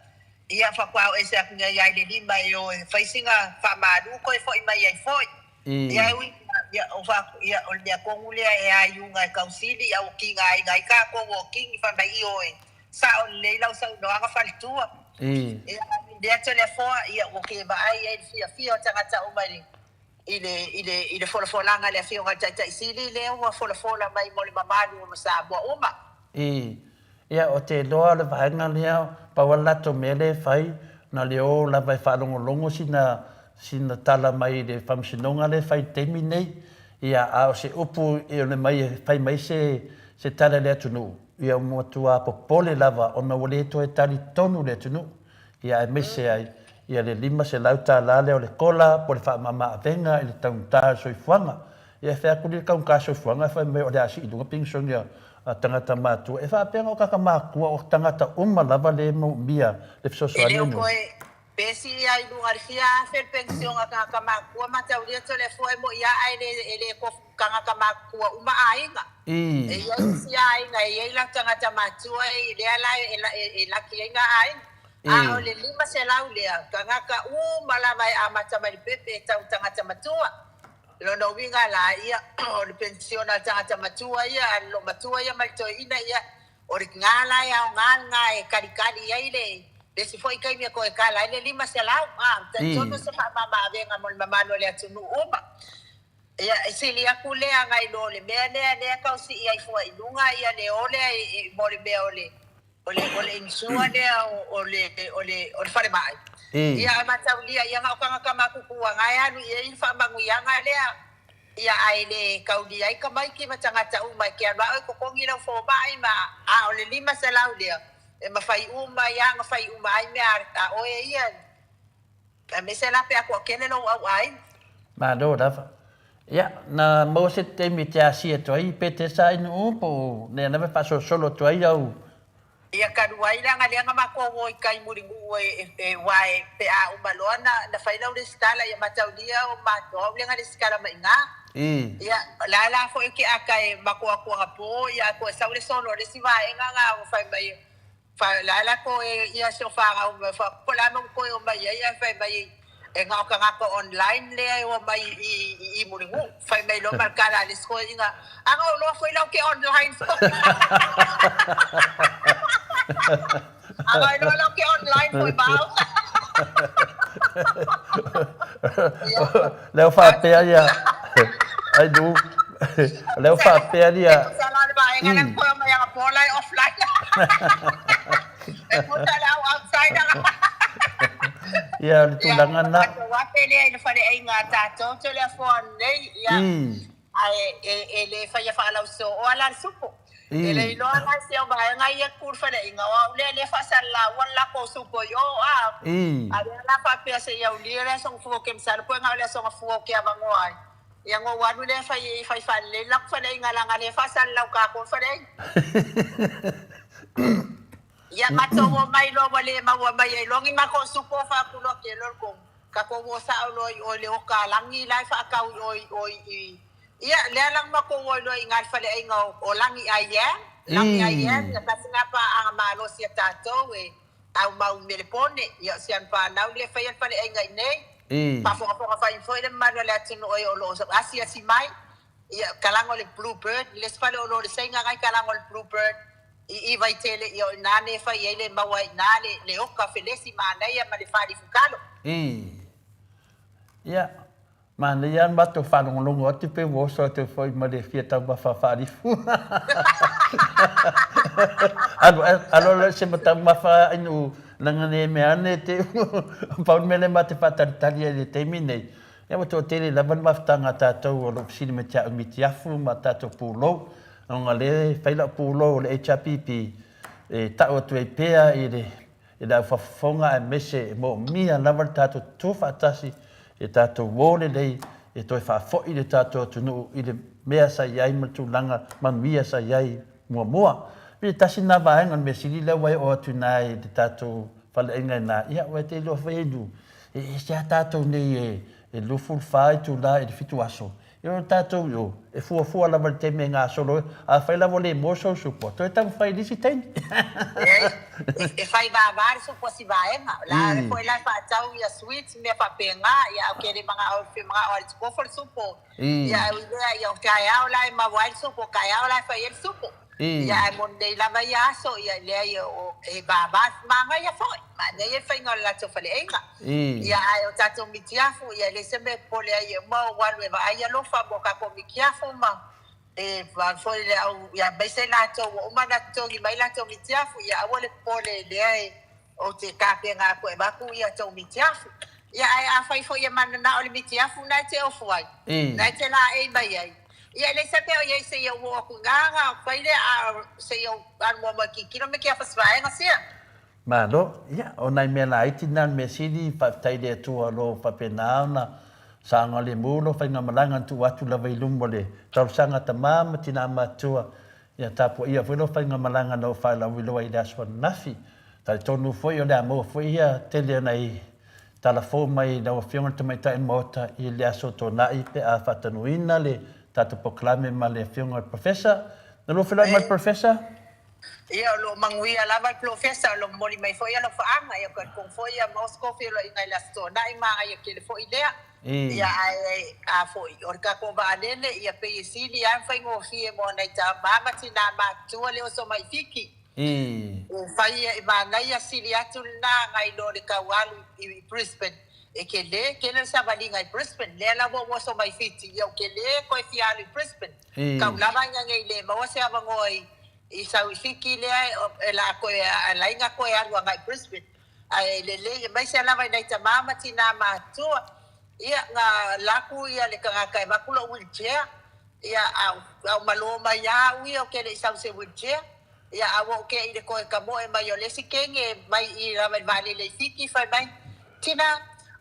Ia faatoa o ese atu nei ai le lima e o e fai sina faamalu toe foi mai ai foi. Ia e ui ia o fa ia o le mea tonu lea e aiuga e tausili a ua tigaina ai tatou o kini fai mai ioe sao lelei lau saunoaga faletua. Ia lea Toleafoa ia ua ke vaai ai le fiafia o tagata uma i le i le i le i le folafolaga a le Afioga i le Taitai Sili lea ua folafola mai mo le mamalu o Samoa uma. Ia, ou te iloa o le vaega lea, pau lava le latou mea lea e fai, na o le o lava e faalogologo sina, sina tala mai le faamasinoga lea e fai i le taimi lenei. Ia, a o se upu e one mai e fai mai se, se tala i le atunuu, ia ua matua popole lava ona ua le toe talitonu le atunuu, ia aemaise ai ia le $500 lea o le kola po o le faamama-avega i le taugata o le soifuaga. Ia e fai atu le taugata soifuaga fai mai o le a sii i luga penisione a tagata matutua. E faapea na o tagata matutua o tagata uma lava lea e manaomia le E fesoasoani le o inu. toe pe sii ai i luga i le fia afe le penisione a tagata matutua mataulia tole fua e mo'i a'a e le e le tofu tagata matutua uma aiga. E i ai isi aiga e i ai latou tagata matua e lea la e e laki ai na aiga. A o le 500 lea, tagata uma lava e amata mai le pepe e tau tagata matua. Lona uiga la ia, o le penisione a le tagata matua ia, a le loomatua ia ma le toeaina ia, o le gā la e aogā lena e kalikali ai le le isi foi taimi e toe kala ai le 500. A, talitonu se faamama-avega mo le mamalu o le atunuu uma. Ia, e sili atu lea nai lo le mea lea lea e tau sii ai fua i luga ia le o lea mo le mea o le o le o le insure lea o le o le o le falemai. Ia ae mataulia ia na o tagata matutua na e alu i ai le faamanuiaga lea. Ia ae le taulia ai tamaiti ma tagata uma e te alu a oe totogi lau fomai ma a o le 500 lea e mafai uma ai a ona fai uma ai mea a oe ia aemaise la pe a toatele lou auaiga. Malo lava. Ia, na maua se taimi e te asia atu ai pe te sa i Nuu po o lea lava e faasolosolo atu ai au. Ia talu ai leaga lea na matou o i tai Mulinuu e e aua e pe a uma loa na na fai lau resitala ia mataulia o matou au lea na resitala mai i ina. Ia la la foi ke ata e matou atu anapo ia toe sau le solo a le isi vaega na fai mai fa la la toe ia si o fanau mai fa po o le a le mea ua toe omai ai ae fai mai e na o tagata online lea e omai i i i Mulinuu. Fai mai loa ma le tala a le isi toeaina, a na ou iloa foi la ou te online foi. A na ou iloa la ou te online foi ma au. Lea ua faapea ia ai nu lea ua faapea ia E tusa la o le vaega lea na toe omai anapo la e offline. E puta le au outside aga. Ia o le tulaga lena. Ia, o le matou afe lea i le faleaiga a tatou Toleafoa nei, ia, ae e le faia faalausoa la le supo. E le iloa la si au vaega ia tu i le faleaiga, o au lea lea e faasalalaua le latou supo i o, a. A lea la faapea se i aulia le Aso Gafua ou te masalo po o na o le Aso Gafua ou te avanoa ai. Ia ona ou alu lea fai fai faalelei le latou faleaiga leaga lea e faasalalau tatou le faleaiga. Ia matou omai loa ua le maua mai ai loa ni matou supo faaku loa ke loa le konu. Tatou o sao loa i o i le oka a Lagi la e faatau i o i o i ia lea la na matou o ai loa i ina i le faleaiga o Lagi I Am, Lagi I Am ia tasi lena paaga malosi a tatou e aumau i Melepone. Ia o si ana fanau lea e faia le faleaiga i inei. Faafogafoga fai foi le mamalu o le atunuu e o lo o asiasi mai. Ia, talaga o le Blue Bird, le isi fale o lo o le Saina na e talaga o le Blue Bird i i Vaitele, ia o i ina lea e fai ai le maua ai i ina le le oka felesi manaia ma le faalifu talo. I. Ia, manaia lava le matou faalogologo atu pe ua oso atu foi ma le fia taumafa faalifu. Alu alu alu se ma taumafa inu leaga ne mea ane te pau le mea lea ma te faatalitali ai i le taimi nei. Ia ua toatele lava le mafutaga a tatou o lo o fesili mai te au mitiafu ma tatou pulou, ona lea e fai lau pulou o le HRPP e tau atu ai pea i le i le aufafofoga aemaise e moomia lava le tatou tutu faatasi e tatou o lelei e toe faafoi le tatou atunuu i le mea sa i ai ma le tulaga manuia sa i ai muamua. Pei tasi lena vaega o le mea sili lea ua e oo atu i ina i le tatou faleaiga i ina, ia ua te iloa foi e lu, e ese lava tatou nei e 24 itula i le 7 aso, ia o tatou i o, e fuafua lava i le taimi e gasolo ai, afai lava ua le maua sou supo, toe taumafai i le isi taimi. Leai, e fai vava le supo a si vaega, o la foi la e faatau ia sweets mea faapena, ia ae ou te le manao, ou te manao lava i le tupofo le supo. Ia ae ui lea, ia o taeao la e maua ai le supo, o taeao la e fai ai le supo. Ia ae mo lenei lava ia aso, ia leai o e vava, manaia foi, manaia le faiga o le latou faleaiga. Ia ae o tatou mitiafu, ia e leai se mea e popole ai e uma ou alu e vaai alofa mo tatou mitiafu ma e vaai foi le au, ia aemaise i latou ua uma ona totogi mai latou mitiafu, ia aua le popole lea e ou te tapena atu e avatu ia tou mitiafu. Ia ae afai foi e mananao i le mitiafu na e te ofu ai, na e te laei mai ai. Ia, e leai se mea o i ai seia ou oo atu i ina ona fai lea, a seia ou alu muamua e tilotilo me ke fasivaega sia. Malo, ia, o nai mea laiti na, o le mea sili, faafetai i le Atua o lo o faapena ona saogalemu lou faigamalaga na tuu atu lava i luma o le talosaga a tama ma tina matutua, ia tapuaia foi lou faigamalaga na ou faalauiloa i le aso ananafi. Talitonu foi o le a maua foi ia tele o nai tala fou mai lau Afioga i le Tamaitai o le Maota i le aso Toonai pe a faatanuina le tatou polokalame ma le Afioga i le Professor. Na lua feiloai ma le Professor? Ia, o lo o manuia lava le Polofesa, o lo o momoli mai foi alofaaga, ia talitonu foi ia maua se feiloaiga i le Aso Toonai, manaia tele foi lea. Ia, ae a foi, o le tatou vaalele, ia pei e sili lava ona faigofie mo nai tama ma tinā matutua le oso mai i Fiti. E fai e manaia sili atu lena nai lo le tau alu i Brisbane. E tele tele le savaliga i Brisbane, lea la ua ou oso mai Fiti, ia ou te le toe fia alu i Brisbane. Tau lava ina nei le maua se avanoa i i sau i Fiti lea e la toe alai na toe alu agai Brisbane. Ae lelei aemaise lava i nai tama ma tina matutua, ia na laku ia le tagata e avatu lou wheelchair, ia a ou malo mai lava au ia ou te le i sau i se wheelchair, ia a ua ou te i le toe tamoe mai o le isi kene mai i lava i le vaalele i Fiti fai mai, Tina,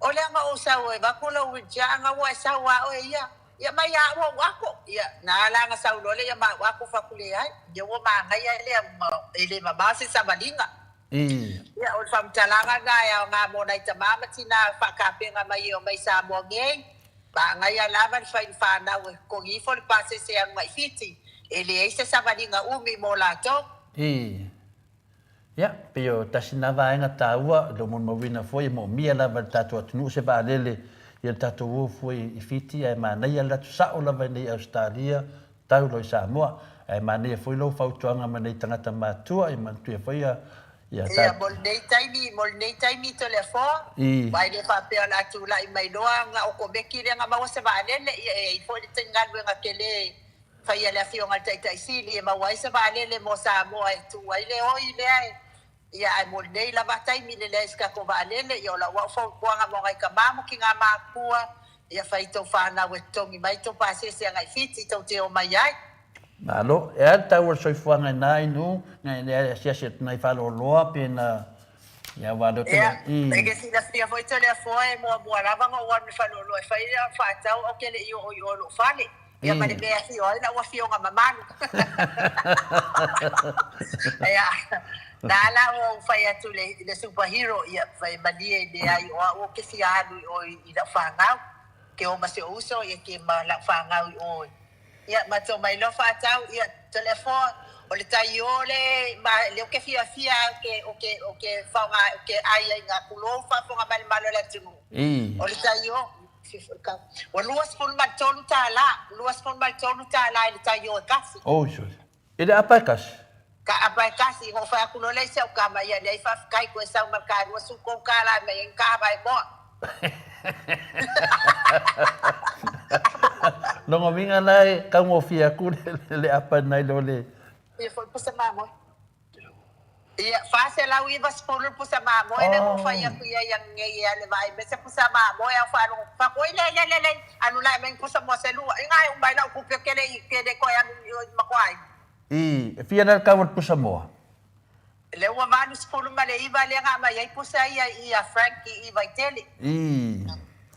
o le aga ou sau e avatu lou wheelchair ana ua e sau a oe ia. Ia mai a ua ou ako. Ia, na ala ana sau loa lea ia ma ou ako fatu leai. Ia ua manaia lea e le mamao se savaliga. Ia, o le faamatalaga lena e aoga mo nai tama ma tina faatapena mai e omai i Samoa nei. Manaia lava le fai i fanau e totogi ifo le pasese e alu agai Fiti, e leai se savaliga umi mo latou. Ia, pei o tasi na vaega taua, le molimauina foi e moomia lava e le tatou atunuu se vaalele i le tatou o foi i Fiti ae manaia le atu sao lava i nei Ausetalia tau loa i Samoa. Ae manaia foi lou fautuaga ma nei tagata matutua e manatua foi ia ia Ia, mo lenei taimi, mo lenei taimi Toleafoa, aua e le faapea o le a tulai mai loa na okomeki lea na maua se vaalele, ia e i ai foi le galuega tele Faia le Afioga i le Taitai Sili e maua ai se vaalele mo Samoa e tu ai le oi lea e, ia ae mo lenei lava taimi le leai se tatou vaalele, ia o lau au fautuaga mo nai tama ma tina matutua, ia fai tou fanau e totogi mai tou pasese agai Fiti tou te omai ai. Malo, e a le tau o le soifuaga i na inu, na e asiasi atu nai faleoloa pe na, ia aua lea ou te Ia, e te silafia foi Toleafoa e muamua lava ona ou alu i le faleoloa e fai au faatau ou te le i oo i o i lou fale. Ia ma le mea e afio ai lau afioga mamalu. Ia, na ala ua ou fai atu i le superhero, ia, fai malie e leai o au ou te fia alu i o i lau fanau. Ke o ma si ou uso, ia ke ma lau fanau i o. Ia, matou mai loa faatau, ia, Toleafoa, o le tai o le, ma lea ou te fiafia au ke, o ke, o ke faoga, o ke ai ai nga kulou faafofoga mai le malo o le atunuu. O le tai o, Ua 23 tālā, 23 tālā i le taio e kasi. Oi sole. I le apa e kasi? Ka apa e kasi, na ou fai atu loa lea i si au kama, ia leai faafetai koe sau ma le ka 23 tālā e mai ai ni kava e moa. Lona uiga la e taugofie atu le apa nai lo le. Ia foi pusa mamoe. Ia, 490 le pusa mamoe lea ua ou fai atu i ai ananei e alu e vaai mai se pusa mamoe a ou faalogo atu, oi le le le le, alu la e aumai ni pusa moa se lua, inā e uma ai lau tupe ou te le i te le toe alu i o i Matoaina. I, e fia la le tau o le pusa moa? Lea ua 89 lea na aumai ai pusa ia i a Frank i Vaitele. I.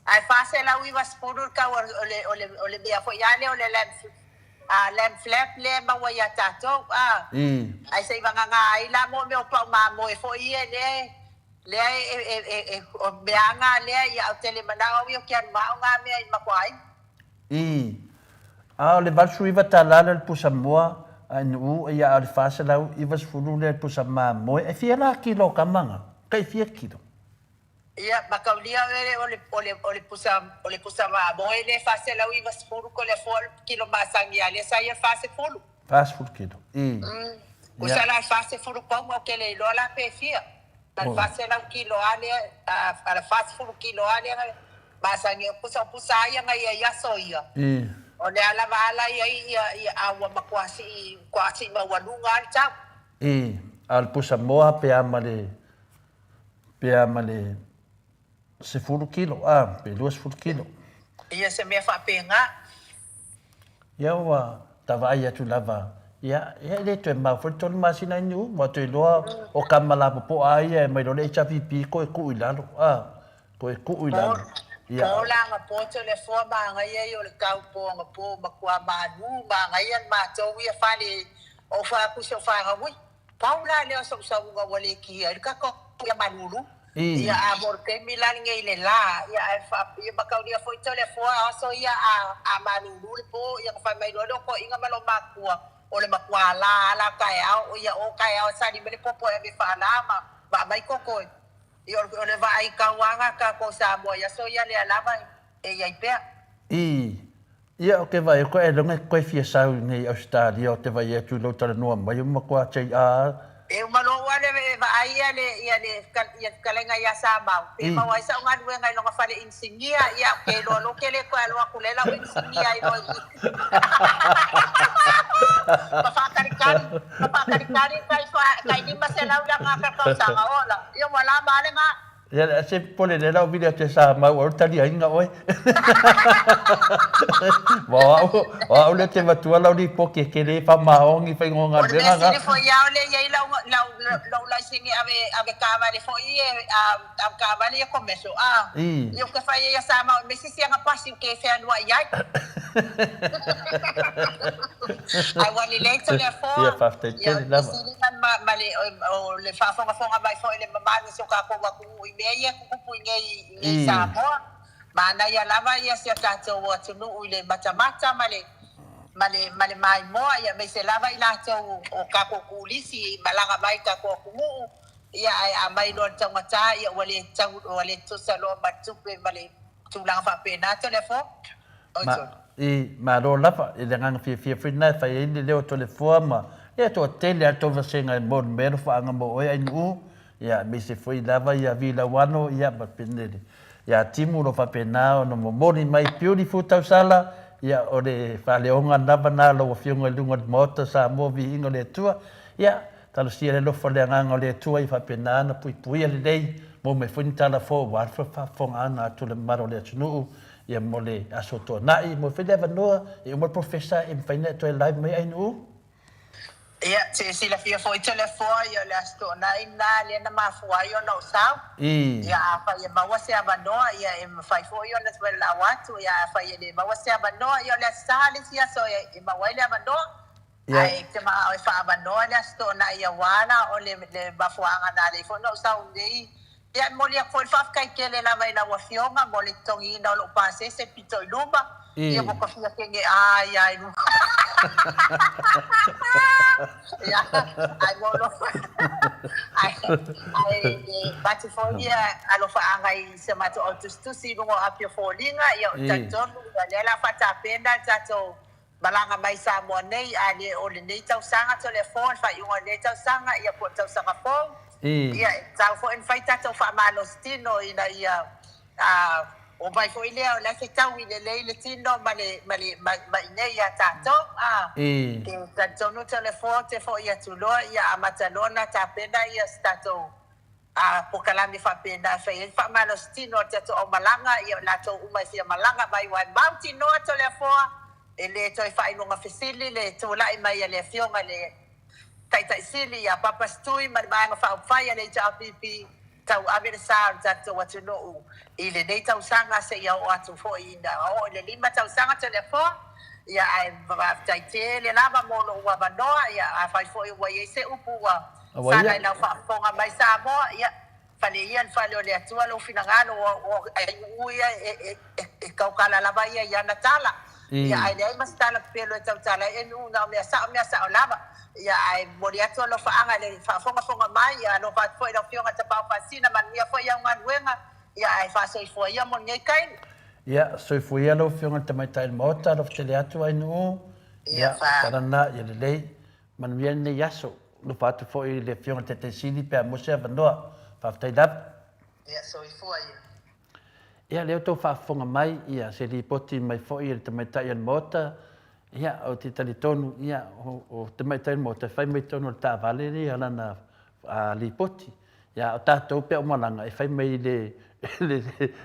Ae 490 le tau o le, o le, o le mea foi a lea o le lamb A lamb flap lea e maua ia tatou, a. Ae se i vagana ai la mo mea o pau mamoe foi ia lea lea e e e e o mea a na lea ia ou te le manao au ia ou te alu ma au na mea i Makoaina. I. A o le $89 lea o le pusa moa a Nu'u, ia a o le $490 lea o le pusa mamoe. E fia la kilo o kama na? Tai fia kilo? Ia, mataulia oe o le, o le, o le pusa, o le pusa mamoe lea e 490 ko le afoa o le kilo masani a lea sa ia 40. 40 kilo. I. Pusa la e 40 pauna ou te le iloa la pe fia. A le 400 kilo a lea, a le 40 kilo a lea masani o pusa, o pusa a ia na ia i aso ia. I. O le ala va ala ia i ia, ia a ua matua sii, matua sii maualuga a le tau. I. A o le pusa moa pe a ma le Pe a ma le 10 kilo, a, pe 20 kilo. Ia se mea faapena. Ia ua ta vaai atu lava, ia, ia e le toe mau foi le tolu masina i Niu, ua toe iloa o kama lapopoa a ia e mai loa le HRPP koe tuu i lalo, a, koe tuu i lalo. Ia. Po la agapo toleafoa magaia ia o le tau po agapo matua malu magaia le matou ia fale o fai atu si ou fanau ui pau la lea o sou sauga ua le kia ai le tatou ia malulu ia a mo le taimi la lenei le la ia ae fa ia mataulia foi toleafoa o aso ia a a malulu le po ia na fai mai loa le toeaina ma loomatua o le matua la a la taeao ia o taeao e sali mai le popo e ave faala ma ma aumai koko e Ia o le vaai tauaga a tatou Samoa i aso ia lea lava e i ai pea. Ii, Ia ou te vaai atu ailoga e toe fia sau i nei Ausetalia ou te vaai atu i lou talanoa mai o matua JR. E uma loa ua le vaai ia le ia le ia fetalaiga ia Samau pe maua ai sau galuega i lona fale inisinia ia ou te iloa loa ou te le toe alo atu lea lau inisinia ai loa i i. Ma faatalitali, ma faatalitali tai fa, tai 500 i lana tausaga ola. Ia ua lava a lena. Ia se pole lea lau vili atu e sa mau au taliaina oe. Ma o au, o au lea te matua lau lipoti e tele faamaoni faiga o O le galuega mea na. sili foi ia o lea e i ai lau, lau, lou laisene ave, ave taavale foi e, a, ave taavale ia commercial, a. Ia ou te fai ai ia Samoa e misi siaga pasi ou te fealuai ai. Ae ua lelei Toleafoa. Ia faafetai Ia o tele le lava. fesili ma, ma le, o le faafogafoga mai foi le mamalu o si o tatou atunuu i mea ia e tutupu i nei, i nei Samoa. Manaia lava ia si o tatou atunuu i le matamata ma le, ma le, ma le maimoa, ia aemaise lava i latou o tatou turisi e malaga mai i tatou atunuu. Ia ae a mai loa i le taugata, ia ua le tau, ua le tusa loa ma le tupe ma le tulaga faapena. Toleafoa, oi Ma, Tolu. i, malo lava, i le agaga fiafia foi lena e fai ai le leo o Toleafoa ma, ia, toatele lava tou vasega e momoli mai ai alofaaga mo oe Ainuu, ia, aemaise foi lava ia Vilauano, ia, ma Penele. Ia Timu o lo o faapena ona momoli mai beautiful tausala, ia, o le faaleoga lava lena a lau Afioga i luga o le Maota o Samoa, viiga o le Atua. Ia, Talosia le alofa o le Agaga o le Atua ia faapena ona puipuia lelei maua mai foi ni tala fou aua le faafofogaaga atu o le mamalu o le atunuu ia mo le aso tuanai. Maua foi le avanoa e uma le Professor e mafai ona e toe live mai Ainuu. Ia, se silafia foi Toleafoa, ia o le Aso Toonai lena lea na mafua ai ona ou sau. Ia, afai e maua se avanoa, ia e mafai foi ona valaau atu, ia afai e le maua se avanoa, ia o le Aso Sa le isi aso e maua ai le avanoa. Ae te manao e faaavanoa le Aso Toonai aua la o le le mafuaaga na alai foi ona ou sau nei. Ia e momoli atu foi le faafetai tele lava i lau Afioga mo le totogiina o lou pasese pito i luma, ia ua tofia kene ai a i luma. Ia ae mo lo ae ae e avatu foi ia alofaaga i si a matou au tusitusi i luga o api o foliga, ia ou te talitonu o lea o le a faatapena le tatou Malaga mai Samoa nei, a le o lenei tausaga Toleafoa, le faaiuga o lenei tausaga, ia po o le tausaga fou. Ia, e tatau foi ona fai tatou faamalosi tino ina ia omai foi lea o la e fetaui lelei le tino ma le, ma le, ma, ma inei ia tatou. A, te talitonu Toleafoa, ou te foi atu loa, ia amata loa ona tapena ia se tatou a polokalame faapena e fai ai le faamalositino a le tatou aumalaga, ia o latou uma e fia malaga mai aua e mautinoa Toleafoa e le toe faailoga fesili le tulai mai a le Afioga i le Taitai Sili ia Papa Setui ma le Vaega Faaupufai a le HRPP tauave le sa o le tatou atunuu i lenei tausaga seia oo atu foi ina oo i le 5 tausaga Toleafoa. Ia ae faafetai tele lava mo lou avanoa, ia afai foi ua i ai se upu ua Sala i lau faafofoga mai Samoa, ia, fale ia le fale o le Atua lou finagalo, o aiuu ia e tautala lava ia i ana tala. Ia, ae leai ma se tala pepelo e tautala ai aiuu na o mea sao, mea sao lava. Ia, ae momoli atu alofaaga i le faafogafoga mai, ia alofa atu foi i lau Afioga Tapaau Faasisina, manuia foi au galuega, ia, ae faasoifua ia mo lenei taimi. Ia, soifua ia lau Afioga i le Tamaitai o le Maota, alofa tele atu Ainuu. Ia, tala lena, ia lelei. Manuia lenei aso. Alofa atu foi i le Afioga i le Taitai Sili pe a maua se avanoa. Faafetai lava. Ia, soifua ia. Ia, lea ua outou faafofoga mai, ia, se lipoti mai foi a le Tamaitai o le Maota, ia, ou te talitonu, ia, o, o Tamaitai o le Maota e fai mai totonu o le taavale lea lana lipoti. Ia, o tatou pea o malaga e fai mai le,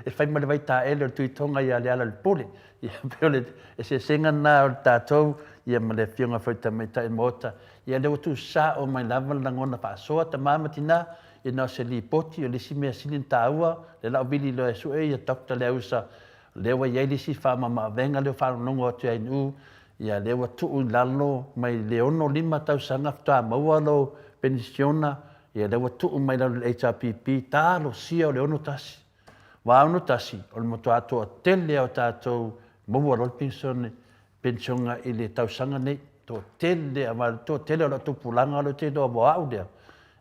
e fai ma le vaitaele o le Tuitoga ia Lealailepule. Ia, pei o le eseesega lena o le tatou ia ma le Afioga foi i le Tamaitai Maota. Ia lea ua tuusao mai lava le lagona faasoa tama ma tina, ia na o se lipoti, o le isi mea sili ona taua, lea o le a ou vili loa e sue ia Doctor Leausa, lea ua i ai le isi faamamaavega lea ua faalogologo atu ia Ainuu, ia lea ua tuu i lalo mai le 65 tausaga faatoa maua lou penisiona, Ia lea ua tuu mai lalo i le HRPP, talosia o le 61. Aua 61, o le matua toatele lava o tatou maua loa le penisione, penisiona i le tausaga nei. Toatele, aua o le toatele o lau tupulaga lea ou te iloa ua au lea,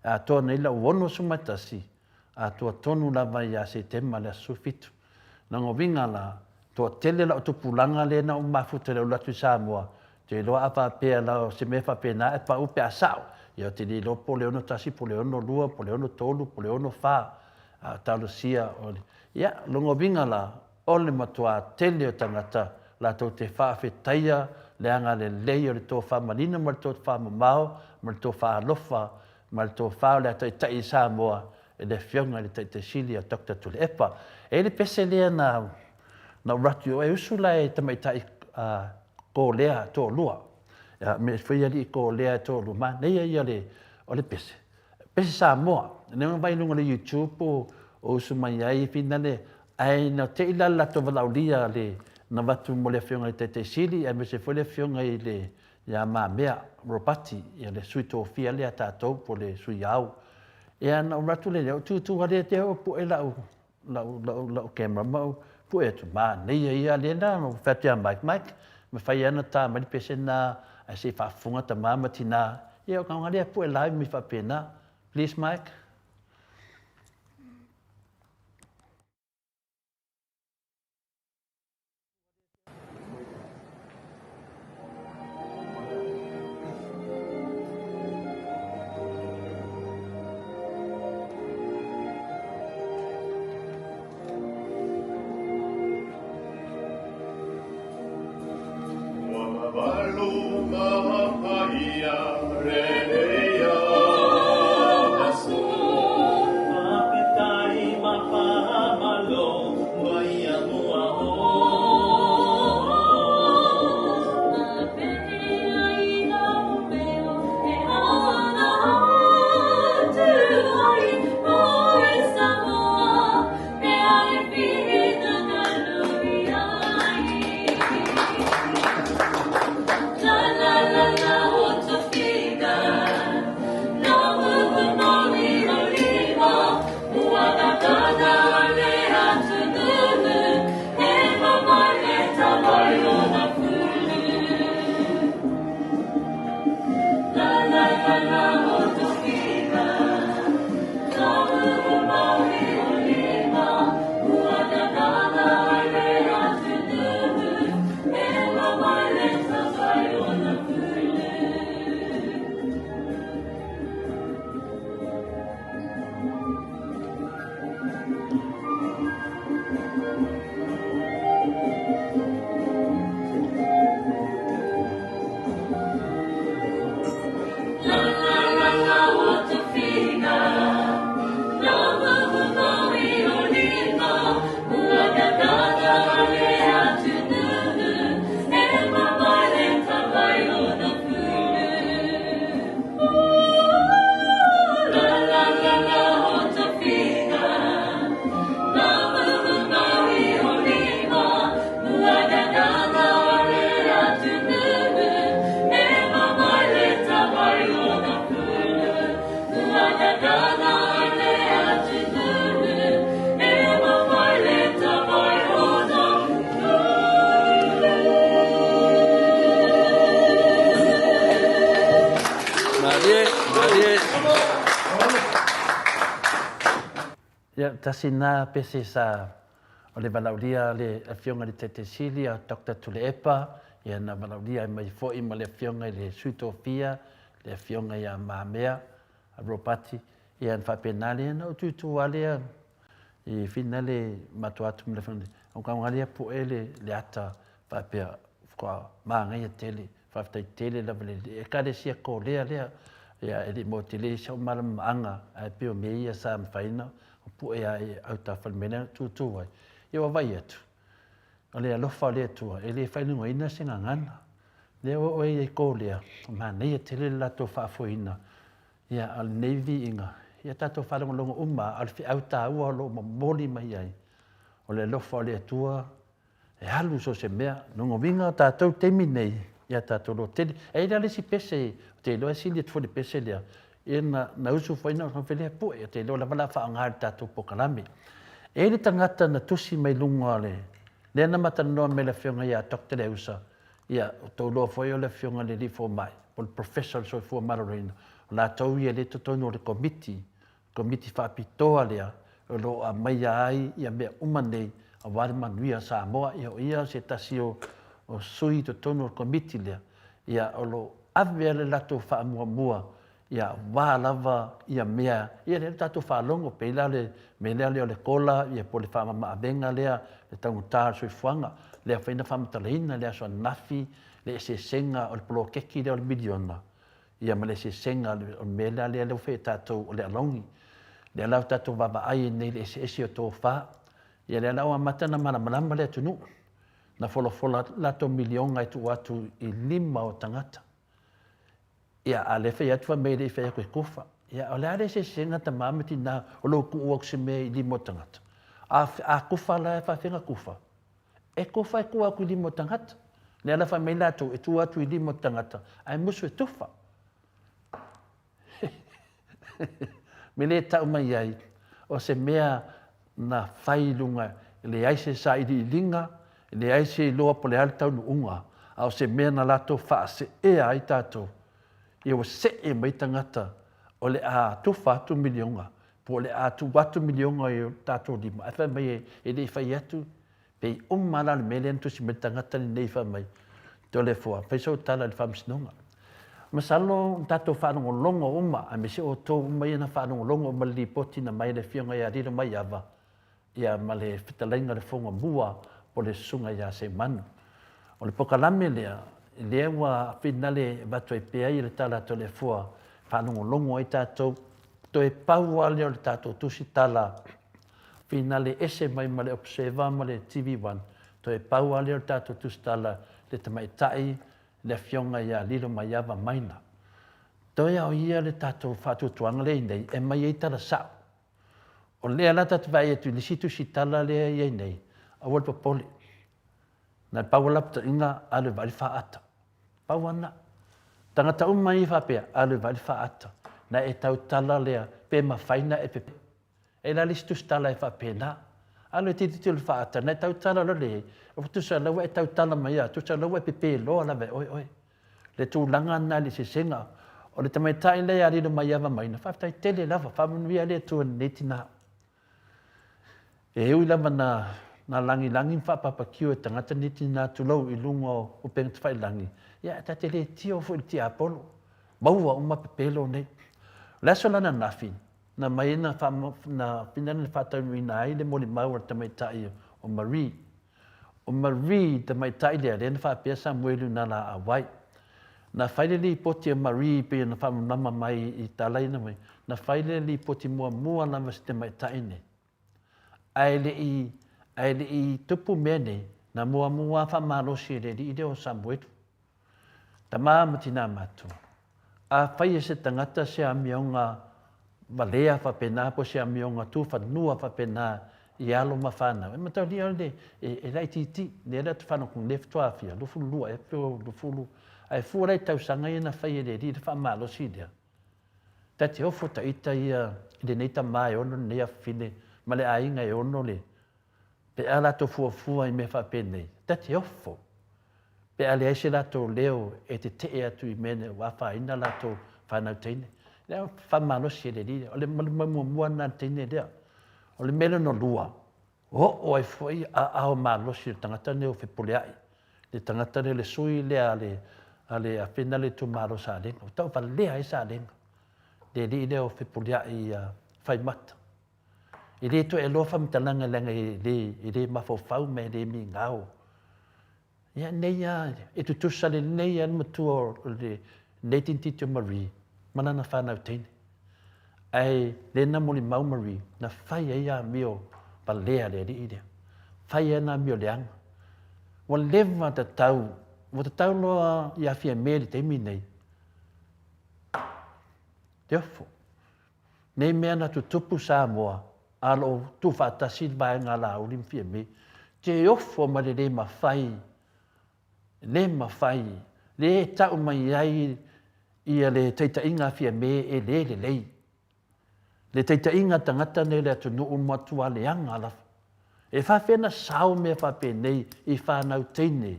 e atoa nei lau 61, atoa tonu lava ia Setema i le aso 17. Lona uiga la, toatele lau tupulaga lea na ou mafuta i le alu atu i Samoa, ou te iloa a faapea la o se mea faapena e pau pe a sao, ia ou te le iloa po o le 61 po o le 62 po o le 63 po o le 64, a o talosia o le. Ia, lona uiga la, o le matua tele o tagata latou te faafetaia le agalelei o le tofa manino ma le tofa mamao ma le tofa alofa ma le tofa o le a taitai i Samoa e le Afioga i le Taitai Sili a Doctor Tuilaepa. E i ai le pese lea na na ou atu i o, e usu la e tamaitai kōlea toalua, me foi alii kōlea e toalua, manaia ia le, o le pese, pese Samoa. Lea na vaai i luga o le YouTube o usu mai ai finale, ae na te i la le latou valaaulia le na avatu mo le Afioga i le Taitai Sili aemaise foi le Afioga i le ia Mamea Ropati, ia le sui tofia lea a tatou po o le sui ao. Ia na ou alu atu lea, ou tutu lava lea te oo pue lau, lau, lau, lau camera ma ou pue atu, manaia ia lea na, ou fai atu ia Mike, Mike, mafai lava ona ta mai le pese lena ae se i faafofoga tama ma tina. Ia o ka lea pue live mai faapena. Please Mike. Malie, malie. Ia, tasi na pese sa o le valaaulia a le Afioga i le Taitai Sili a Doctor Tuilaepa, ia na valaaulia ai mai foi ma le Afioga i le Sui Tofia, le Afioga ia Mamea Ropati, ia na faapena lea na ou tutu lava lea i finale matou atu ma le Afioga i le lea poe le ata faapea faatoa manaia tele. Faafetai tele lava i le Ekalesia Kōlea lea. Ia, e le i maua tele si au malamalamaaga, ae pei o mea ia sa mafai ona pue lava i autafa i le mea lea na tutu ai. Ia ua vaai atu, o le alofa o le Atua, e le faailogaina se gagana. Lea ua oe i ai Korea, manaia tele le latou faafoeina, ia a o lenei viiga, ia tatou faalogologo uma lava, a o le feau taua o lo o momoli mai ai, o le alofa o le Atua e alu i so o se mea. O lona uiga o tatou i le taimi lenei, ia tatou lototele. E i ai la le isi pese, ou te iloa e sili atu foi i le pese lea, ia na usu foi na fai lea pue, ou te iloa lava o le a faaaoga i le tatou polokalame. E i ai le tagata na tusi mai luga o le, lea na ma talanoa mai ma le afioga ia Doctor Leausa, ia ua outou iloa foi o le afioga i le alii fomai, po o le Professor o le Soifua Maloloina, o latou ia lea e i totonu o le Komiti, Komiti Faapitoa lea o lo o aumaia ai ia mea uma nei aua le manuia o Samoa. Ia o ia se tasi o sui i totonu o le Komiti lea, ia o lo o ave le latou faamuamua ia aua lava ia mea, ia lea ua tatou faalogo, pei la o le mea lea o le kola ia po o le faamamaavega lea, le taugata o le soifuaga, lea foi na faamatalaina i le aso ananafi le eseesega o le poloketi lea o le miliona ia ma le eseesega o le mea la lea ua fai e tatou o le alauni. Lea la ua tatou vaavaai ai nei i le eseese o tofa, ia lea la ua amata ona malamalama le atunuu. Na folafola latou miliona e tuu atu i lima o tagata. Ia, a o lea e fai atu fai mai e le i fai atu e tofa. Ia, o le a le eseesega tama ma tina o lou tuu atu o se mea i lima o tagata? A, a tofa la e faafefea ona tufa? E tofa e tuu atu i lima o tagata. Lea la fai mai latou e tuu atu i lima o tagata ae musu e tufa. Me le tau mai ai, o se mea na fai i luga, e leai se sailiiliga, e leai se iloa po o le a le taunuuga, a o se mea na latou faaseea ai tatou, ia ua see mai tagata o le a tufa atu miliona, po o le a tuu atu miliona i o tatou lima, ae fai mai e le i fai atu. Pei uma lava la le mea lea na tusi mai le tagata lenei fai mai, Toleafoa, fai sau tala i le Faamasinoga. Masalo na tatou faalogologo uma, aemaise outou uma ia na faalogologo uma i le lipoti na aumai e le Afioga ia Lilomaiava, ia ma le fetalaiga i le Fogomua po o le Susuga ia Seumanu. O le polokalame lea, lea ua finale e avatu ai pea le tala a Toleafoa e faalogologo ai tatou, toe pau lava lea o le tatou tusitala finale ese mai ma le Observer ma le TV One, toe pau lava lea o le tatou tusitala i le tamaitai le Afioga ia Lilomaiava Maina. Toe a o ia le tatou faatuatuaga lea i inei e aumai ai tala sao. O lea la ta te vaai atu i le isi tusitala lea e i ai nei, aua le popole. Na pau lava lapataiga, alu e vaai le faata. Pau lava lena. Tagata uma ia faapea, alu e vaai le faata. Na e tautala lea, pe mafai ona e pepe. E la le isi tusitala e faapena. Alu e tilotilo i le faata, na e tautala loa le, tusa la ua e tautala mai lava, tusa la ua e pepe loa lava e oe oe. Le tulaga lena i le eseesega. O le tamaitai lea ia Lilomaiava Maina, faafetai tele lava, faamanuia le Atua i lenei tina. E ui lava na na lagilagi ma faapapakio e tagata nei tina tulou i luga o upega tafailagi, ia ae ta te le tio foi i le tiapolo. Maua uma pepelo nei. O le aso la ananafi, na aumai ai na na finale na faataunuuina ai le molimau a le tamaitai o Marie. O Marie le tamaitai lea, lea na faapea Samuelu na laau ai. Na fai le lipoti a Marie pei ona faamalamalama mai i tala ia na aumai, na fai le lipoti muamua lava e se tamaitai nei. Ae le i, ae le i tupu mea nei, na muamua lava faamalosi e le alii lea o Samuelu. Tama ma tina matutua, afai e se tagata se amioga valea faapena po o se amioga tufanua faapena i alo ma fanau, e mataulia o le e laitiiti, lea la ou te faalogo atu nei faatoa fia, 22 ea pe 20, ae fua la i tausaga ia na fai e le alii le faamalosi lea, ta te ofo ta ita ia i lenei tama e ono lenei afafine ma le aiga e ono le, pe a latou fuafua i mea faapenei, ta te ofo. Pe a leai se latou leo e tetee atu i mea nei ua afaina latou fanau teine. Lea faamalosi e le Alii lea. O le mea muamua lena a le teine lea. O le mea lona lua, oo ai foi aao malosi o le tagata lenei o Fepuleai, le tagata lea, le sui lea a le a le afena le itumalo o Salega. Ua tauvalea ai Salega, le alii lea o Fepuleai ia Faimata. E le toe aloa faamatalaga leaga e le e le mafaufau ma e le migao. Ia nei lava, e tutusa lelei lava le matua o lenei teineitiiti o Marie. ma lana fanau teine. Ae le na molimau Marie na fai ai amio valea a le alii lea. Fai ai ana amio leaga. Ua leva tatau, ua tatau loa ia Fiame i le taimi lenei. Te ofo. Nei mea na tutupu Samoa, a lo o tuufaatasi le vaega a Laauli ma Fiame. Te ofo ma le le mafai, le mafai, le tau mai ai ia le taitaiga a Fiame e le lelei. Le taitaiga a tagata nei o le atunuu matua leaga lava. E faafefea na sao mea faapenei i fanau teine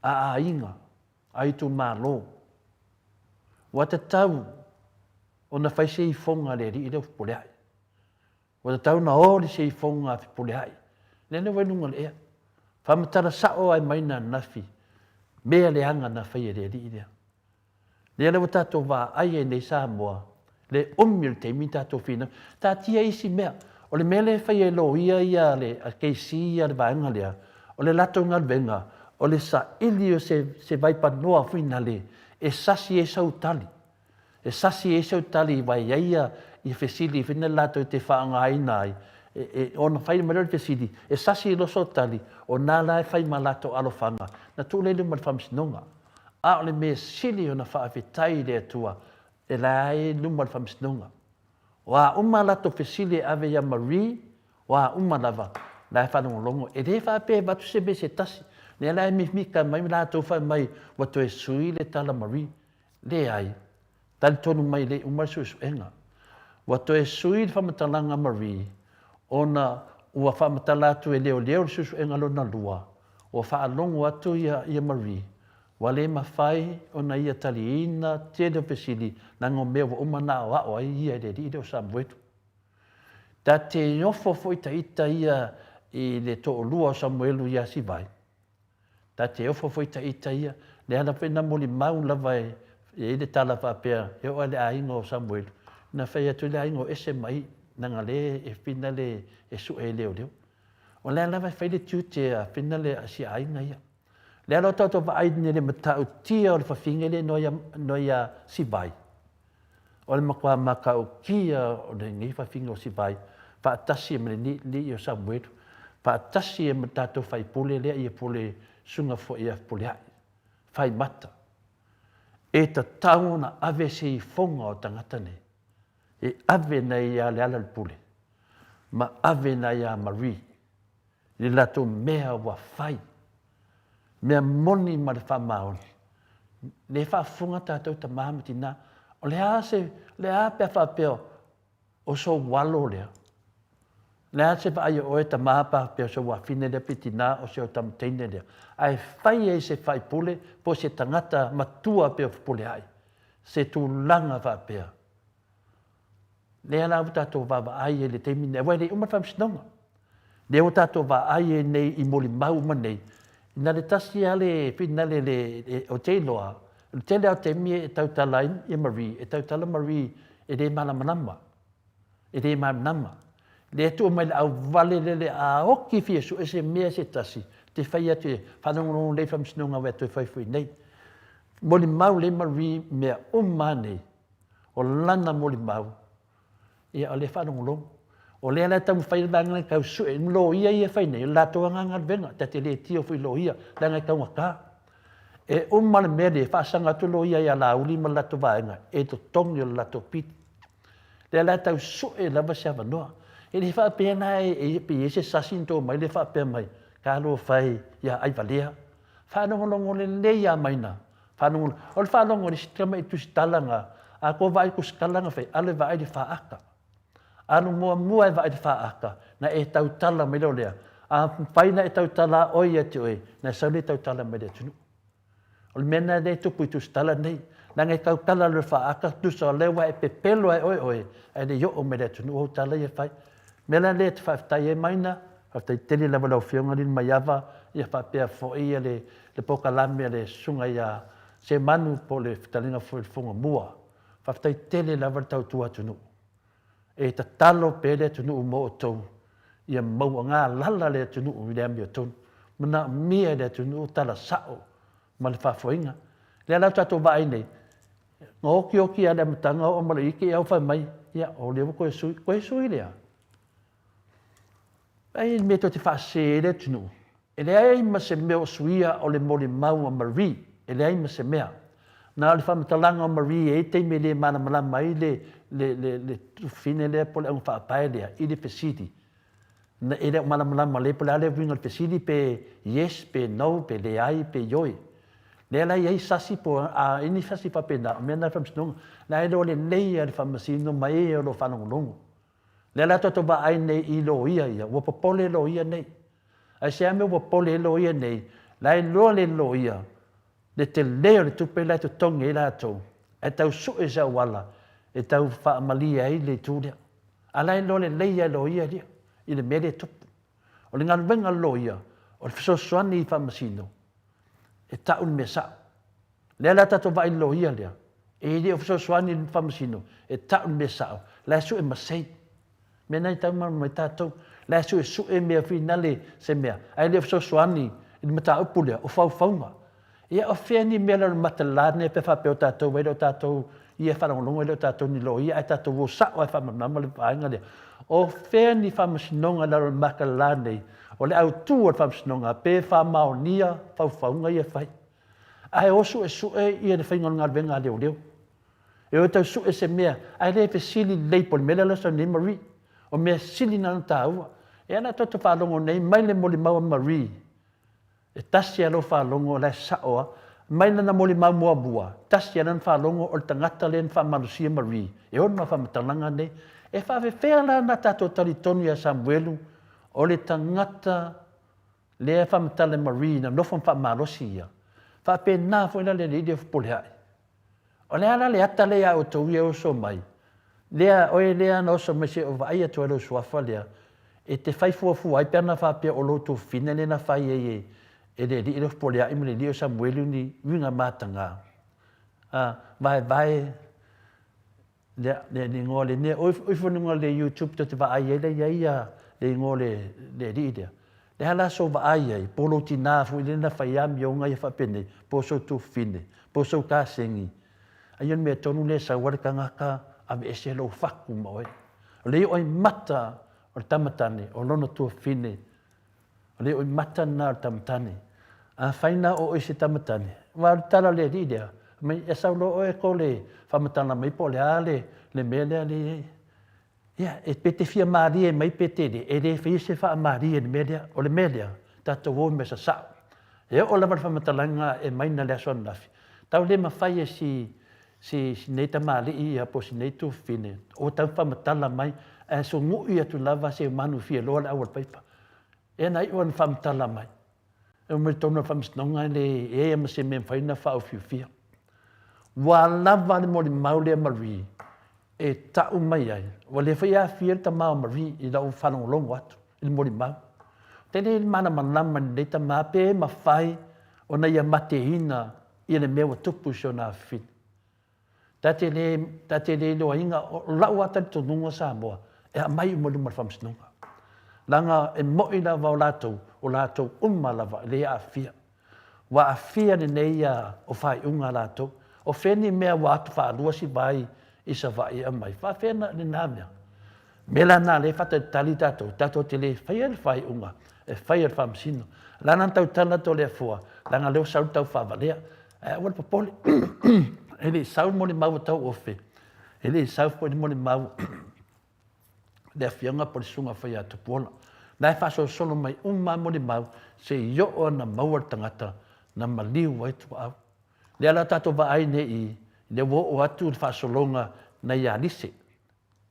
a aiga, a itumalo. Ua tatau ona fai se ifoga a le alii lea o Fepuleai. Ua tatau ona o le seifoga a Fepuleai. Lea na ua i luga o le ea. Faamatala sao ai mai na ananafi mea leaga na fai e le alii lea. Lea la ua tatou vaai ai nei Samoa, le umi o le taimi tatou finau. Taatia isi mea. O le mea lea e fai e loia ia le KC ia le vaega lea, o le latou galuega, o le saili o se, se vaipanoa foi nale e sasi ai sau tali. E sasi ai sau tali aua e i ai ia, ia fesili foi nale latou te faaaogaina ai, e, e, ona fai mai lea o le fesili, e sasi ai loa sau tali, o na la e fai ma latou alofaga, na tuu lea i luma o le Faamasinoga. A o le mea sili ona faafetai i le Atua, e la e i luma o le Faamasinoga. O a uma a latou fesili e ave ia Marie, o a uma lava, la e faalogologo. E le faapea e avatu se mea se tasi. Lea la e mimika mai latou fai mai ua toe sui le tala Marie. Leai. Talitonu mai e le i uma le suesuega. Ua toe sui le faamatalaga Marie ona ua faamatala atu e leoleo le suesuega lona lua, ua faalogo atu ia ia Marie ua le mafai ona ia taliina tele o fesili leaga o mea ua uma ona aoao ai ia i le alii lea o Samuelu. Ta te ofo foi ta ita ia i le toalua o Samuelu ia Sivai. Ta te ofo foi ta ita ia, le ala foi na molimau lava e i ai le tala faapea, e oo lava i le aiga o Samuelu, na fai atu ai le aiga o ese mai, leaga le e fina le e sue e leoleo. O lea lava e fai le tiute a fina le a si aiga ia. Le ala o tatou vaai nei le matautia o le fafine lea noa ia Sivai, O le matua matautia o lenei fafine o Sivai, faatasi ai ma le alii o Samuelu, faatasi ai ma le tatou faipule lea ia pule susuga foi ia Fepuleai, Faimata. E tatau ona ave se ifoga o tagata nei, e ave nei ia Lealailepule ma ave nei ia Marie i le latou mea ua fai, mea moni ma le faamaoni. Lea e faafofoga tatou tama ma tina, o le a se, o le a pe a faapea o sou alo lea? O le a se vaai a oe tama pe a faapea o sou afine lea pe tina o se tama teine lea? Ae fai ai se faipule po o se tagata matua pei o Fepuleai se tulaga faapea. Lea la ua tatou vaavaai ai i le taimi lenei, aua e le i uma le faamasinoga. Lea ua tatou vaai ai nei i molimau uma nei, na o le tasi lava le finale le, ou te iloa, o le tele lava o taimi e tautala ai ia Marie, e tautala Marie e le malamalama, e le malamalama. Lea e tuu mai le auvale lele a oki fia sue se mea se tasi, te fai atu e faalogologo lelei i faamasinoga aua e toe fai foi nei. Molimau lelei Marie mea uma lava nei, O lana molimau, ia o lea e faalogologo. O lea la e taumafai le vaega lea e tau sue, loia ia e fai nei, o le latou lava galuega, ta te le tio foi i loia, leaga e taugata. E uma le mea lea, e faasaga atu loia ia Laauli ma le latou vaega e totogi o le latou pili. Lea la e tau sue lava se avanoa. E le faapea la e pe i ai se sasi na to mai lea faapea mai, talofa e ia Aivalea. Faalogologo lelei lava mai na. Faalogologo. O le faalogo i le isi tama i tusitala na, a kou vaai i tusitala na fai, alu e vaai i le faata. Alu muamua e vaai i le faata, na e tautala mai lea o lea. A mafai na e tautala a oe ia te oe, na e sau lea e tautala mai i le atunuu. O le mea lena lea e tupu i tusitala nei. Leaga e tautala loa i le faata, tusa o lea ua e pepelo lava e oe oe, ae le i oo mai i le atunuu ou tala ia e fai. O le mea la lea e te faafetai ai Maina, Faafetai tele lava i lau Afioga Lilomaiava ia faapea foi le polokalame a le Susuga ia Semanu po o le fetalaiga foi o le Fofoga Mua. Faafetai tele lava le tautua atunuu. E tatalo pea le atunuu mo outou ia maua galala le atunuu i le amiotonu. Manaomia e le atunuu tala sao ma le faafoeina. Lea la ua tatou vaai nei, Na okioki lava i le amataga oo ma le ike au fai mai, ia, o lea ua toe sui, toe sui lea. Ai le mea tou te faasese ai le atunuu, e leai ma se mea o suia o le molimau a Marie, e leai ma se mea. Na o le faamatalaga o Marie e i ai taimi e le malamalama ai le, le, le, le tufine lea po o le augafaapae lea i le fesili. Na, e le o malamalama lelei po o le a le uiga o le fesili pe yes pe no pe leai pe ioe. Lea la e i ai sasi po o a i ai ni sasi faapena, o mea na a le Faamasinoga. La e iloa lelei lava e le Faamasino ma e o lo o faalogologo. Lea la tatou vaai nei i loia ia, ua popole loia nei. Aisea mea ua popole ai loia nei? La e iloa le loia le tele o le tupe la e totogi ai latou, ae tau sue se auala e tau faamalie ai le itu lea. A la e iloa lelei lava e loia ia i le mea lea e tupu. O le galuega a le loia, o le fesoasoani i faamasino e tau le mea sao. Lea la tatou vaai i le loia lea, e le o fesoasoani i le faamasino e tau le mea sao, la e sue masei. Mea na e tau malamalama ai tatou. La e suesue mea finale se mea, ae le o fesoasoani i le mataupu lea, o faufauga. Ia o fea ni mea lalo matala nei pe faapea o tatou e le o tatou ia e faalogologo e le o tatou ni loia ae tatou o sao lava e faamalamalama le vaega lea. O fea ni faamasinoga i lalo o le makalala nei o le autu o le faamasinoga pe faamaonia faufauga ia e fai. Ae o suesue ia le faiga o le galuega a leoleo. E o e tau sue se mea ae le fesili lelei po o le mea lea o lo o sau nei Marie. O mea sili na ona taua. E ala tatou faalogo nei mai le molimau a Marie E tasi lava lau faalogo o la e sao lava. Mai lana molimau muamua, tasi lava lana faalogo o le tagata lea na faamalosia Marie, e ono faamatalaga nei. E faafefea la ona tatou talitonu ia Samuelu o le tagata lea e faamatala e Marie na nofo ma faamalosi ia? Faapena foi la le alii lea o Fepuleai. O le a la le ata lea ia outou ia e oso mai, lea, oe lea na oso mai se i ou vaai atu ai lou suafa lea, e te fai fuafua ai pe ana faapea o lou tuafafine lea na fai ai e, e le alii lea o Fepuleai ma le alii o Samuelu ni uiga mataga. A, vaevae lea, le, le igoa o le mea, o ifo i luga o le YouTube tou te vaai ai la e i ai ia le igoa o le, le alii lea. Le a la sou vaai ai, po o lou tina foi lea na fai amioga ia faapenei, po o sou tuafafine, po o sou kasegi. Ai o le mea tonu lea e sau ai le tagata aveese lou fatu ma oe. O le ioimata o le tama tane, o lona tuafafine, o le ioimata lena o le tama tane. Afai na o oe se tama tane, aua o le tala a le alii lea, mai e sau loa oe ko le faamatala mai po o le a le, le mea lea le i ai. Ia, e pe te fia malie mai pe te le, e le faia se faamalie i le mea lea. O le mea lea, tatou o i mea sasao. E oo lava le faamatalaga e mai na le aso ananafi, tau le mafai e si, si, si nei tamalii ia po o si nei tuafafine, o tau faamatala mai, ae sugui atu lava se manu fia loa le au a le paipa. Ea na iu ona faamatala mai. E omai i totonu o le faamasinoga e le i ai ma se mea e mafai ona faaofiofia. Ua lava le molimau lea Marie e tau mai ai, ua le foi aafia le tama o Marie i lau faalogologo atu i le molimau. Ou te le malamalama i lenei tama pe mafai ona ia mateina ia le mea ua tupu i si ona afafine. Ta te le, ta te le iloaina, o lau lava talitonuga Samoa, e aumai uma i luma o le Faamasinoga. Leaga e moni lava o latou, o latou uma lava e le aafia. Ua aafia lenei ia o faaiuga a latou. O fea ni mea ua atu faalua si vai i Savaii e aumai? Faafefea lena mea? Mea la na lea e faatalitali tatou, tatou te le faia le faaiuga e fai e le Faamasino. O le a la na tautala atu o le afua, leaga lea ua sau le taufaavalea. Ae aua le popole, e le i sau le molimau a Tauofe, e le i sau foi le molimau le afioga po o le susuga foi ia Tupuola. La e faasolosolo mai uma lava molimau se i oo ana maua le tagata na maliu ai tuaau. Lea la tatou vaai nei i lea ua oo atu le faasologa nai ia Lise.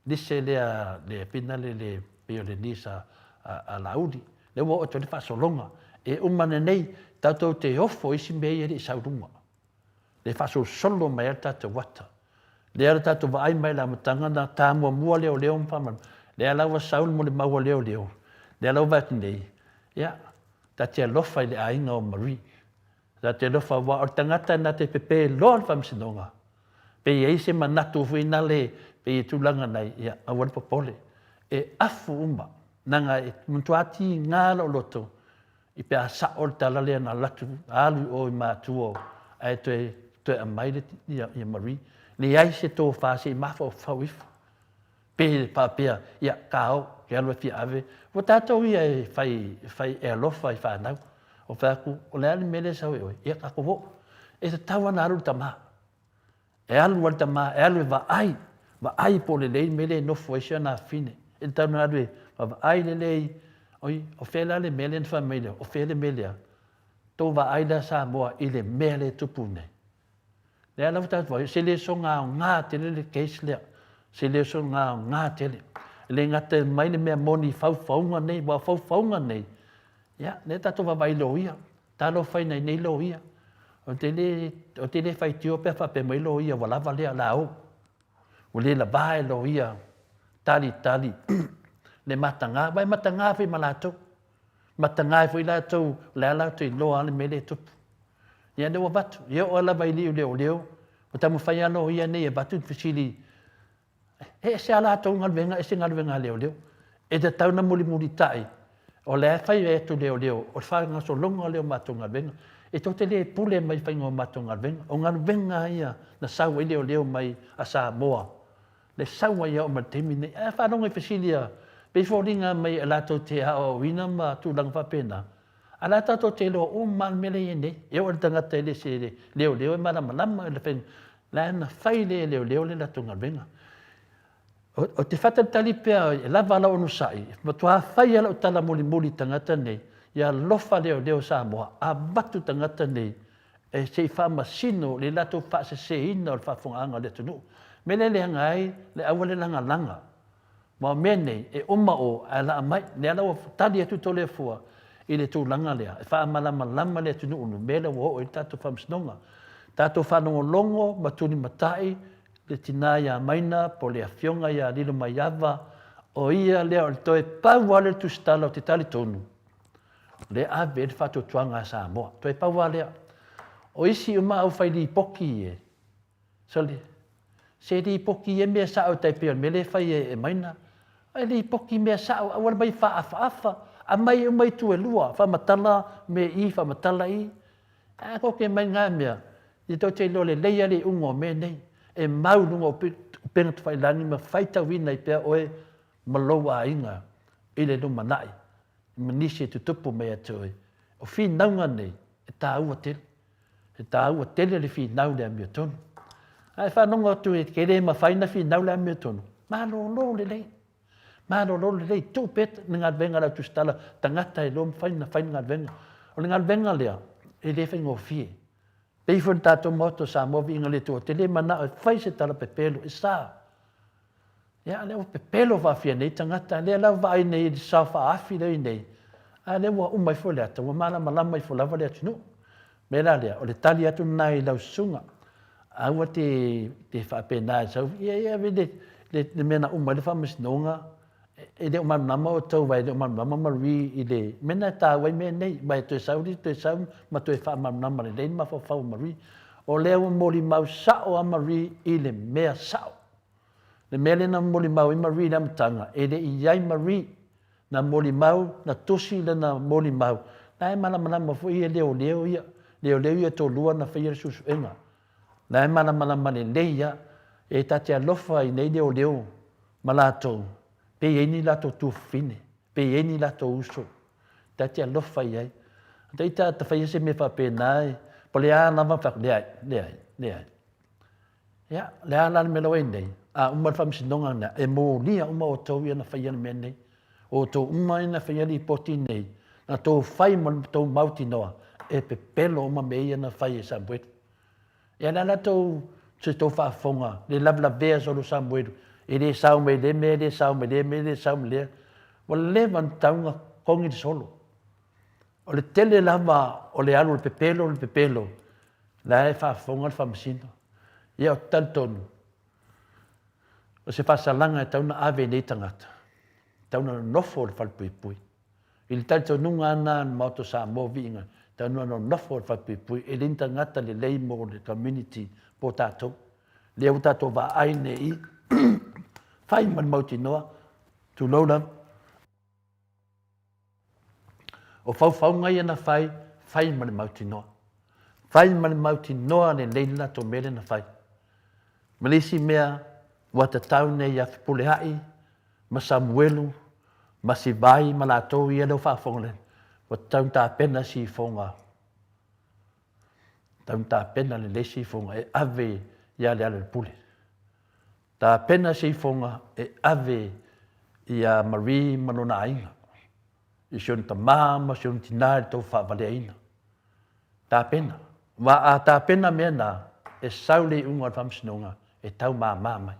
Lise lea le pina le le pei o le niece a, a, a Laauli. Lea ua oo atu ai le faasologa. E uma nei tatou te ofo i isi mea ia e le i sau luga. Le faasolosolo mai ai le tatou ata. Lea la tatou vaai mai i le amataga na ta muamua leoleo ma faamalamalama. Lea la ua sau le molimau a leoleo. Lea la ua vaai atu nei, ia, ta te alofa i le aiga o Marie. Ta te alofa aua o le tagata na te pepe loa le faamasinoga. Pe i ai se manatu foi nale pe i tulaga nei, ia, aua le popole. E afu uma, leaga e matua tiga lou loto i pe a sao le tala lea na alu atu, alu i o i matua ae toe, toe aumai le, ia, ia Marie. Leai se tofa se i mafaufau ifo. Pe faapea, ia, ka o, ke alu e fia ave. Ua tatou ia e fai, e fai e alofa i fanau. O fai atu, o le a le mea lea e sau e oe? Ia, tatou o. E tatau lava ona alu le tama. E alu lava le tama, e alu e vaai, vaai po o lelei le mea lea e nofo ai si ana afafine. E tatau ona alu e vaavaai lelei, oi, o fea la le mea lea na fai mai lea, o fea le mea lea? Tou vaai la Samoa i le mea lea e tupu nei. Lea lava tatou vaai, se le soona aoga tele le case lea. Se le soona aoga tele. E le gata e mai le mea moni i faufauga nei, aua o faufauga nei, ia, lea tatou vaavaai i loia, talofa i nai nei loia. Ou te le, ou te le faitio pe a faapea mai loia ua lava lea, la o. Ua le lava e loia talitali le mataga, aua e mataga foi ma latou. Mataga ai foi latou, o le a latou iloa lava le mea lea e tupu. Ia lea ua avatu, ia oo lava i liu leoleo, ua taumafai lava loia nei e avatu ni fesili, e ese lava latou galuega ese galuega a leoleo. E tatau ona mulimulitai, o lea e fai atu leoleo, o le faagasologa lea o matou galuega. E tou te le pule mai i le faiga o matou galuega. O galuega lava ia na sau ai leoleo mai a Samoa, le sau ai lava oo mai i le taimi lenei. Ae a faalogo i fesili a, pei e foliga mai e latou te aoaoina ma tulaga faapena, A o la e tatou te iloa uma lava le mea lea e i ai nei. E oo i le tagata e le se leoleo e malamalama i le faiga, la na fai lea e leoleo le latou galuega. Ou te faatalitali pea e lava lau onosai, e matua fai lava lau tala mulimuli i tagata nei, ia alofa leoleo Samoa, avatu tagata nei e se i faamasino le latou faaseseina o le faafofogaaga a le atunuu. O le mea lea e leaga ai le aua le lagalaga. Aua o mea nei, e uma o ae laa mai. Lea la ua tali atu Toleafua i le tulaga lea, e faamalamalama le atunuu i le mea lea ua oo i ai le tatou Faamasinoga. Tatou faalogologo ma tulimatai le tina ia Maina po o le afioga ia Lilomaiava, o ia lea o le toe pau lava lea o le tusitala ou te talitonu, o lea e ave i ai le faatuatuaga a Samoa. Toe pau lava lea. O isi uma au fai lipoti e, Sole, se lipoti ia mea sao tai pei o le mea lea e fai e Maina. E lipoti mea sao, aua le mai faaafaafa, aumai uma itu e lua, faamatala mea i, faamatala i. Ae a tou te aumai na mea, ia tou te iloa lelei lava le iuga o mea nei. E mau i luga o upega tafailagi ma faitauina ai pea oe ma lou aiga i le lumanai ma nisi e tutupu mai ia te oe. O finauga nei, e taua tele. E taua tele le finau i le amiotonu. A e faalogo atu e ke le mafai ona finau le amiotonu, malolo lelei. Malolo lelei, tuu pea le galuega a le au tusitala tagata e iloa mafai ona fai le galuega. O le galuega lea, e le faigofie. Pei foi o le tatou Maota o Samoa viiga i le Atua, ou te le manao e fai se tala pepelo, e sa. Ia, lea ua pepelo faafia nei tagata, lea la ua vaai nei i le sao faaafi lea e i ai nei, a lea ua uma ifo le ata, ua malamalama ifo lava le atunuu. O le mea la lea, o le tali atu lena i lau susuga, aua te, te faapena e sau, ia, ia ave le, le, le mea na uma ai le faamasinoga, e le o malamalama outou aua e le o malamalama Marie i le mea lena e taua ai mea nei, aua e toe sau le isi toe sau ma toe faamalamalama lelei le mafaufau o Marie. O lea ua molimau sao lava Marie i le mea sao. Le mea lea na molimau ai Marie i le amataga, e le i i ai Marie na molimau, na tusi lana molimau, la e malamalama foi ia leoleo ia, leoleo ia toalua na faia le suesuega. La e malamalama lelei lava, e ta te alofa i nei leoleo ma latou, pe i ai ni latou tuafafine, pe i ai ni latou uso, ta te alofa i ai. Ata ita a ta faia se mea faapena, po o le a lava, fai atu, leai, leai, leai. Ia, le a la le mea la ua i ai nei? A uma le faamasinoga lena, e molia uma outou ia na faia le mea nei. O outou uma ia na faia lipoti nei, na tou fai ma le tou mautinoa, e pepelo uma mea ia na fai e Samuelu. Ia le a la tou, se tou faafofoga, le lavelavea solo Samuelu, e le sao mai lea mea, e le sao mai lea mea, e le sao mai lea. Ua leva ona tatau ona togi le solo. O le tele lava o le alu o le pepelo, le pepelo, la e faafofoga le Faamasino. Ia, ou te talitonu, o se faasalaga e tatau ona ave i nei tagata, e tatau ona nonofo i le falepuipui. I le talitonuga lava lena o le Maota o Samoa, viiga, e tatau ona nonofo i le falepuipui, e le ni tagata lelei mo le community po o tatou. Lea ua tatou vaai nei i fai ma le mautinoa, tulou lava. O faufauga ia na fai, fai ma le mautinoa. Fai ma le mautinoa lelei le latou mea lea na fai. Ma le isi mea, ua tatau nei ia Fepuleai ma Samuelu ma Sivai ma latou ia lea ua faafofoga nei, ua tatau ona tapena siifoga, tatau ona tapena lelei siifoga e ave ia Lealailepule. Tapena siifoga e ave ia Marie ma lona aiga, i si ona tama ma si ona tina i le tou faavaleaina. Tapena. Aua a tapena mea na, e sau le iuga o le faamasinoga e tau mama mai.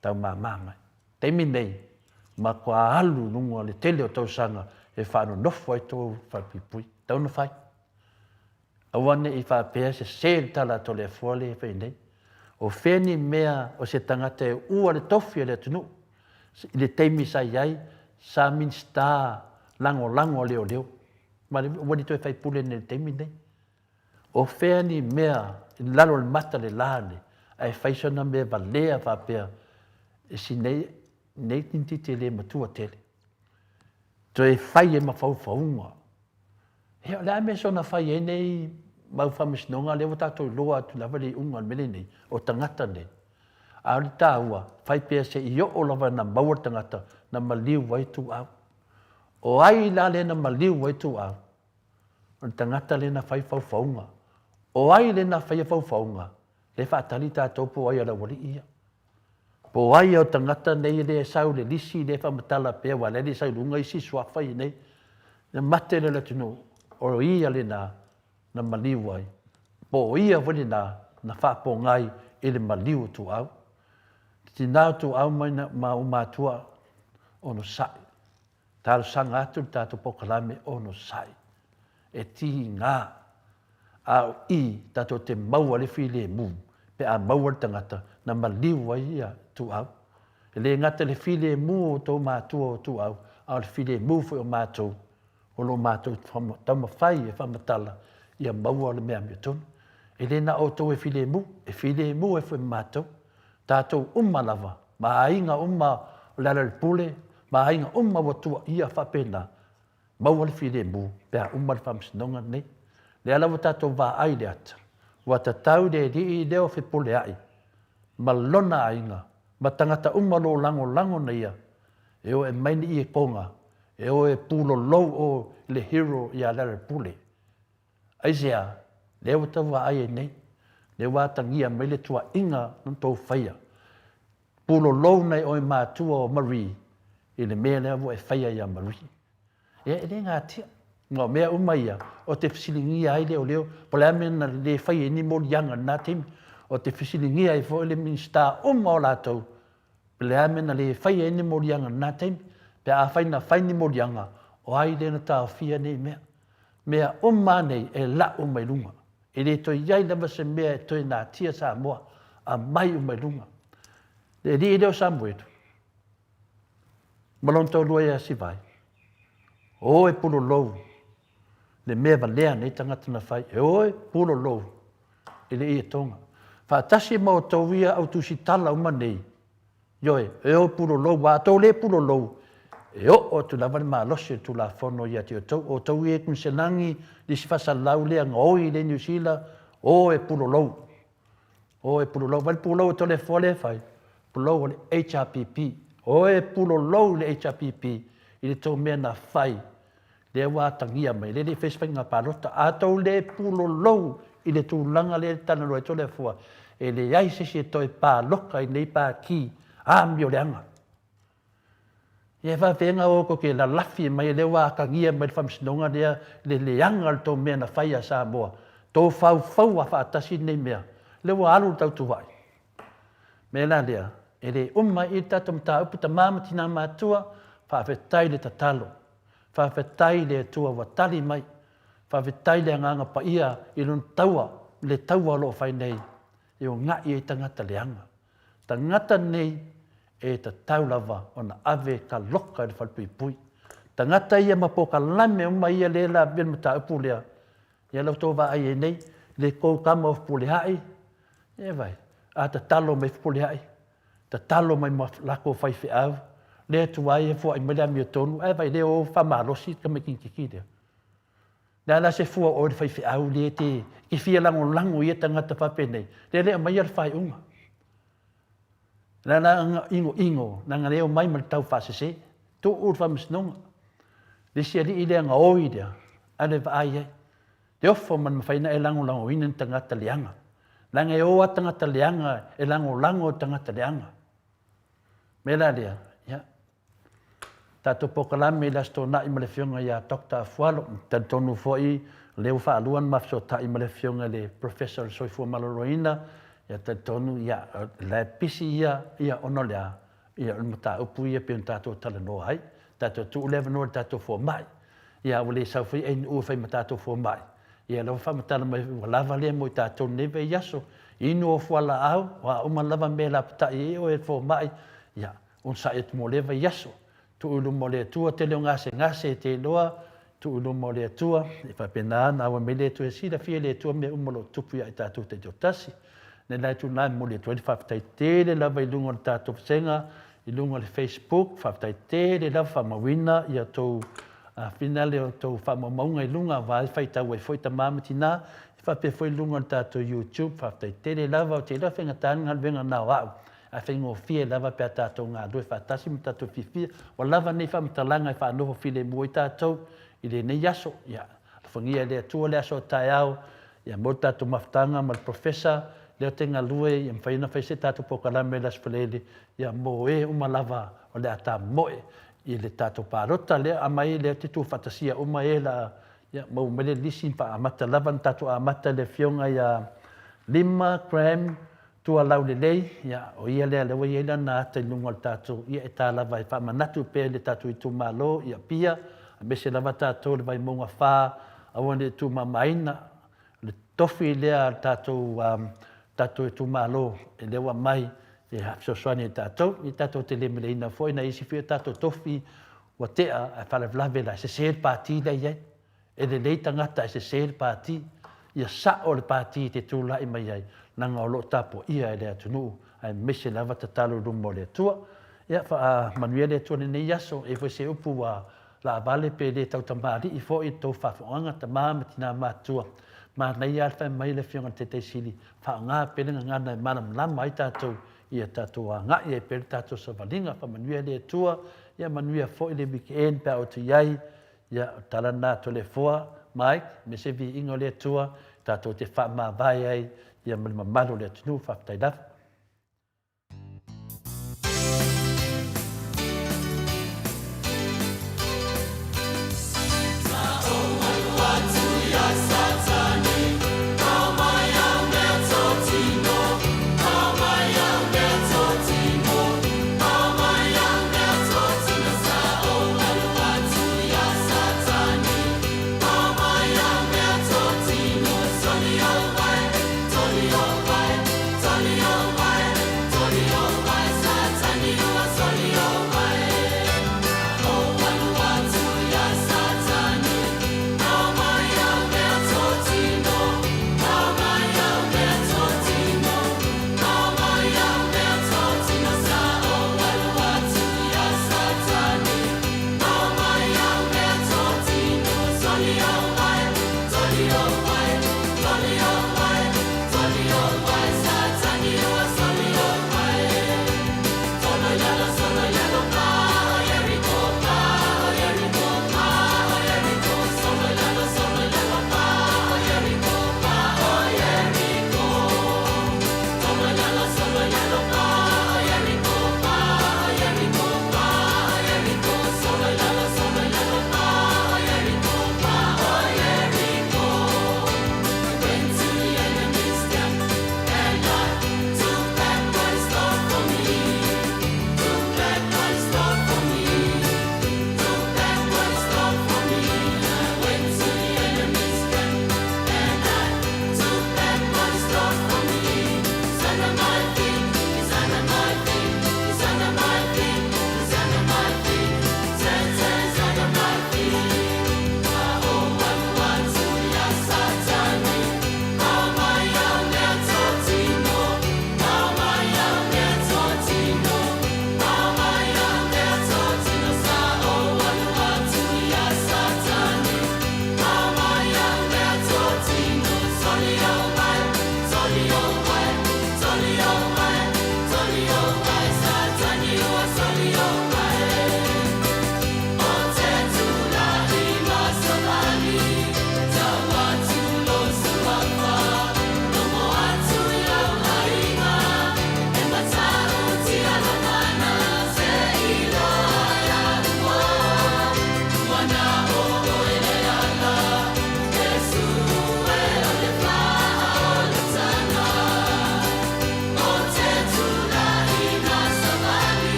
Tau mama mai. Taimi nei, matua alu i luga le tele o tausaga e faanonofo ai tou falepuipui. Tau ona fai. Aua ne i faapea sese le tala a Toleafoa lea e fai nei. O fea ni mea o se tagata e uua le tofi o le atunuu i le taimi sa i ai, sa Minisita Lagolago a Leoleo. Ma ua le toe faipule nei i le taimi lenei. O fea ni mea i lalo o le mata le la nei, ae fai sona mea valea faapea e si nei, nei tamaitiiti e le matua tele. Toe fai ai ma faufauga. Ia, o le a mea soona fai ai nei mau faamasinoga lea ua tatou iloa atu lava le iuga o le mea lenei, o tagata nei. A o le taua, fai pea se i oo lava ina maua le tagata na maliu ai ituau. O ai la lea na maliu ai ituau? O le tagata lea na fai faufauga. O ai lea na faia faufauga? Lea e faatali tatou po o ai a le aualii ia. Po o ai o tagata nei lea e sau i le lisi lea e faamatala pea aua o lea e le sau i luga isi suafa ia nei. Na mate lea o le atunuu, o ia lena na maliu ai, po o ia foi lena na faapogai i le maliu o Tuau. Tina o Tuau ma ou matua onosai. Talosaga atu le tatou polokalame onosai. E tiga a o i tatou te maua le filemu pe a maua le tagata na maliu ai ia Tuau. E le gata i le filemu o tou matua o Tuau, a o le filemu foi o matou o lo o matou taumafai e faamatala ia maua le mea amiotonu. E le na o outou e filemu, e filemu ai foi ma matou. Tatou uma lava, ma aiga uma o Lealailepule, ma aiga uma ua tuuaia faapena, maua le filemu pe a uma le faamasinoga lenei. Lea la ua tatou vaai i le ata, ua tatau le alii lea o Fepuleai ma lona aiga ma tagata uma o lo o lagolago na ia, e o e aumai ni iekoga, e o e pulolou o le hero ia Lealailepule. Aisea? Lea ua tau vaai ai nei, lea ua atagia mai le tuaiga na tou faia. Pulolou nai oe matua o Marie i le mea lea ua e faia ia Marie. Ia, e le gatia. Aua o mea uma ia, ou te fesiligia ai leoleo, po o le a le mea na le fai ai ni moliaga i lena taimi. Ou te fesiligia ai foi le Minisita uma o latou, po o le a le mea na le fai ai ni moliaga i lena taimi. Pe afai na fai ni moliaga, o ai lea na taofia nei mea? Mea uma lava nei e lau mai luga. E le toe i ai lava se mea e toe natia Samoa, aumai uma i luga. Le alii lea o Samuelu, ma lona toalua ia Sivai, o e pulolou le mea valea nei tagata na fai, e o e pulolou i le ietoga. Faatasi ma outou ia au tusitala uma nei, Ioe, e o pulolou, a outou le pulolou, e oo atu lava le malosi o le Tulafono ia te outou. O outou ia e Kuniselagi, le isi faasalau lea gaoi lea i Niu Sila, o e pulolou. O e pulolou. Vai le pulolou a Toleafoa lea e fai, pulolou o le HRPP. O e pulolou i le HRPP i le tou mea na fai lea ua atagia mai, lea e le i faia se faiga palota. A outou le pulolou i le tulaga lea e talanoa ai Toleafoa, e leai se isi e toe paloka i lenei Pati amioleaga. Ia e faafeaga o tou te lalafi mai lea ua atagia mai le faamasinoga lea le leaga o le tou mea na fai ia Samoa, tou faufauga faatasi lenei mea, lea ua alu le tautuva'i. Mea la lea, e le uma ai i le tatou mataupu tama ma tina matua, faafetai le tatalo, faafetai le Atua ua tali mai, faafetai le Agaga Paia i lona taua, le taua o lo o fai nei e oga'i ai tagata leaga. Tagata nei e tatau lava ona ave taloka i le falepuipui. Tagata ia ma polokalame uma ia lea la avea le mataupu lea, ia la outou vaai ai nei, le tou tama o Fepuleai, ia vai, a tatalo mai Fepuleai, tatalo mai ma latou faifeau, lea tuai e fuai mai le amiotonu, ae vai lea o faamalosi le tamaitiiti lea. Le a la se fua o oe le faifeau lea e te fia lagolago i ia tagata faapenei, lea le aumaia le faaiuga. Le ala inoino, leaga lea e omai ma le taufaasese, tuu le faamasinoga. Le isi alii lea gaoi lea, alu e vaai ai. Le ofo ma le mafai ona e lagolagoina ni tagata leaga. Leaga e o lava tagata leaga e lagolago i tagata leaga. O le mea la lea, ia, tatou polokalame i le Aso Toonai ma le Afioga ia Doctor Afualo. Ou te talitonu foi o lea ua faalua ona ma fesootai ma le Afioga i le Professor o le Soifua Maloloina, ia talitonu, ia, o la e pisi ia, ia ona o le a? Ia o le mataupu ia pei ona tatou talanoa ai. Tatou tuu le avanoa i le tatou fomai. Ia a ua le sau foi ANU e fai ma tatou fomai, ia lea ua faamatala mai ua lava lea mo i tatou i lenei vaiaso. Inu ou fualaau, o a uma lava mea e lapatai ai oe e le fomai, ia onosai atu mo lea vaiaso. Tuu i luma o le Atua, tele o gasegase e te iloa, tuu i luma o le Atua, e faapena ona auai mai le Atua e silafia e le Atua mea uma o lo o tutupu ia i tatou taitoatasi. Nei la itula e momoli atu ai le faafetai tele lava i luga o le tatou vasega i luga o le Facebook, faafetai tele lava faamauina ia tou finale o tou faamaumauga i luga aua e faitau ai foi tama ma tina, e faapea foi i luga o le tatou YouTube, faafetai tele lava, ou te iloa e faigata le galuega na o au, ae faigofie lava pe a tatou galue faatasi ma tatou fiafia. Ua lava nei faamatalaga e faanofo filemu ai tatou i lenei aso. Ia alofagia e le Atua le aso a taeao, ia maua le tatou mafutaga ma le Professor lea ou te galue, ia mafai ona fai se tatou polokalame i le Aso Faraile, ia mo e uma lava o le a tamoe i le tatou palota lea aumai lea ou te tuufaatasia uma e la ia maua mai le lisi ma amata lava ona tatou amata i le afioga ia Lima Graham Tualaulelei, ia o ia lea lea ua i ai lana ata i luga o le tatou ia e ta lava e faamanatu pea i le tatou itumalo i Apia aemaise lava tatou i le Vaimauga 4 aua ne i tuumamaina O le tofi lea a le tatou, tatou itumalo lea ua aumai e fesoasoani i tatou. Ia tatou te le meleina foi nai isi foi o tatou tofi ua tea ae faalavelave la e sese le pati la e i ai. E lelei tagata ae sese le pati. Ia sao le pati e te tulai mai ai leaga o lo o tapuaia e le atunuu aemaise lava tatalo i luma o le Atua. Ia faamanuia le Atua i lenei aso. E i ai foi se upu ua Laavale pe le tautamalii foi i le tou faafooaga tama ma tina matutua. Manaia lava le fai mai le afioga i le Taitai Sili, faaaoga pea le gagana e malamalama ai tatou ia tatou agai ai pea le tatou savaliga. Faamanuia le Atua, ia manuia foi le weekend pe a outou i ai. Ia, o le tala lena a Toleafoa, Mike, me se viiga o le Atua, tatou te faamavae ai ia ma le mamalu o le atunuu. Faafetai lava.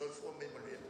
Soifua ma ia manuia.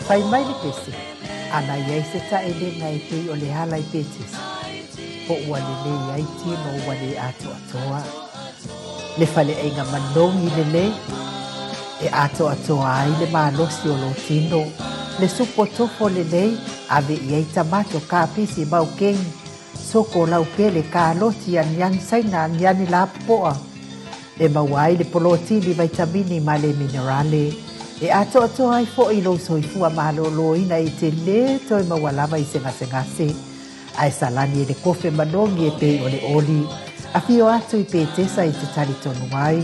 Fai mai le pese, ana i ai se taʻelega e pei o le ala i Petesa, po ua lelei ai tino ua le atoatoa. Le faleaiga manogi lelei, e atoatoa ai le malosi o lō tino, le supo tofo lelei, ave i ai tamato, kapisi, maukeni, soko, laupele, kaloti, aniani saina, aniani lapopoa, e maua ai le polotini, vaitamini ma le minerale, e atoatoa ai foʻi lou soifua malōlōina e te lē toe maua lava i se gasegase. Ae salani e le kofe manogi e pei o le oli. Afio atu i Petesa i te talitonu ai,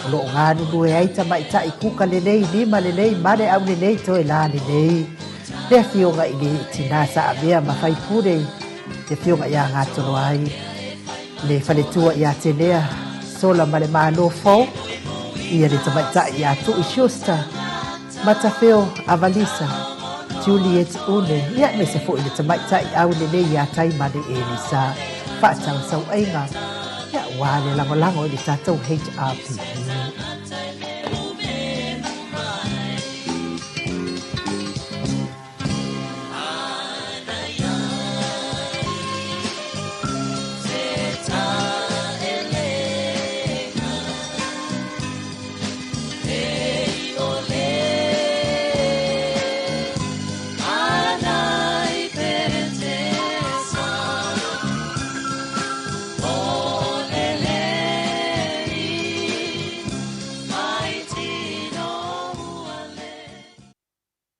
O lo o galulue ai tamaitai kuka lelei, lima lelei ma le aulelei toe la lelei. Le afioga i le tinā sa avea ma faipule, le afioga ia Gatoloai, le faletua ia Tenea, Sola ma le Malo fou, ia le tamaitai ia Tui Schuster, Matafeo Avalisa, Juliet Une, ia aemaise foi le tamaitai aulelei ia Taimane Elisa. Faatausauaiga, ia aua le lagolago i le tatou HRPP.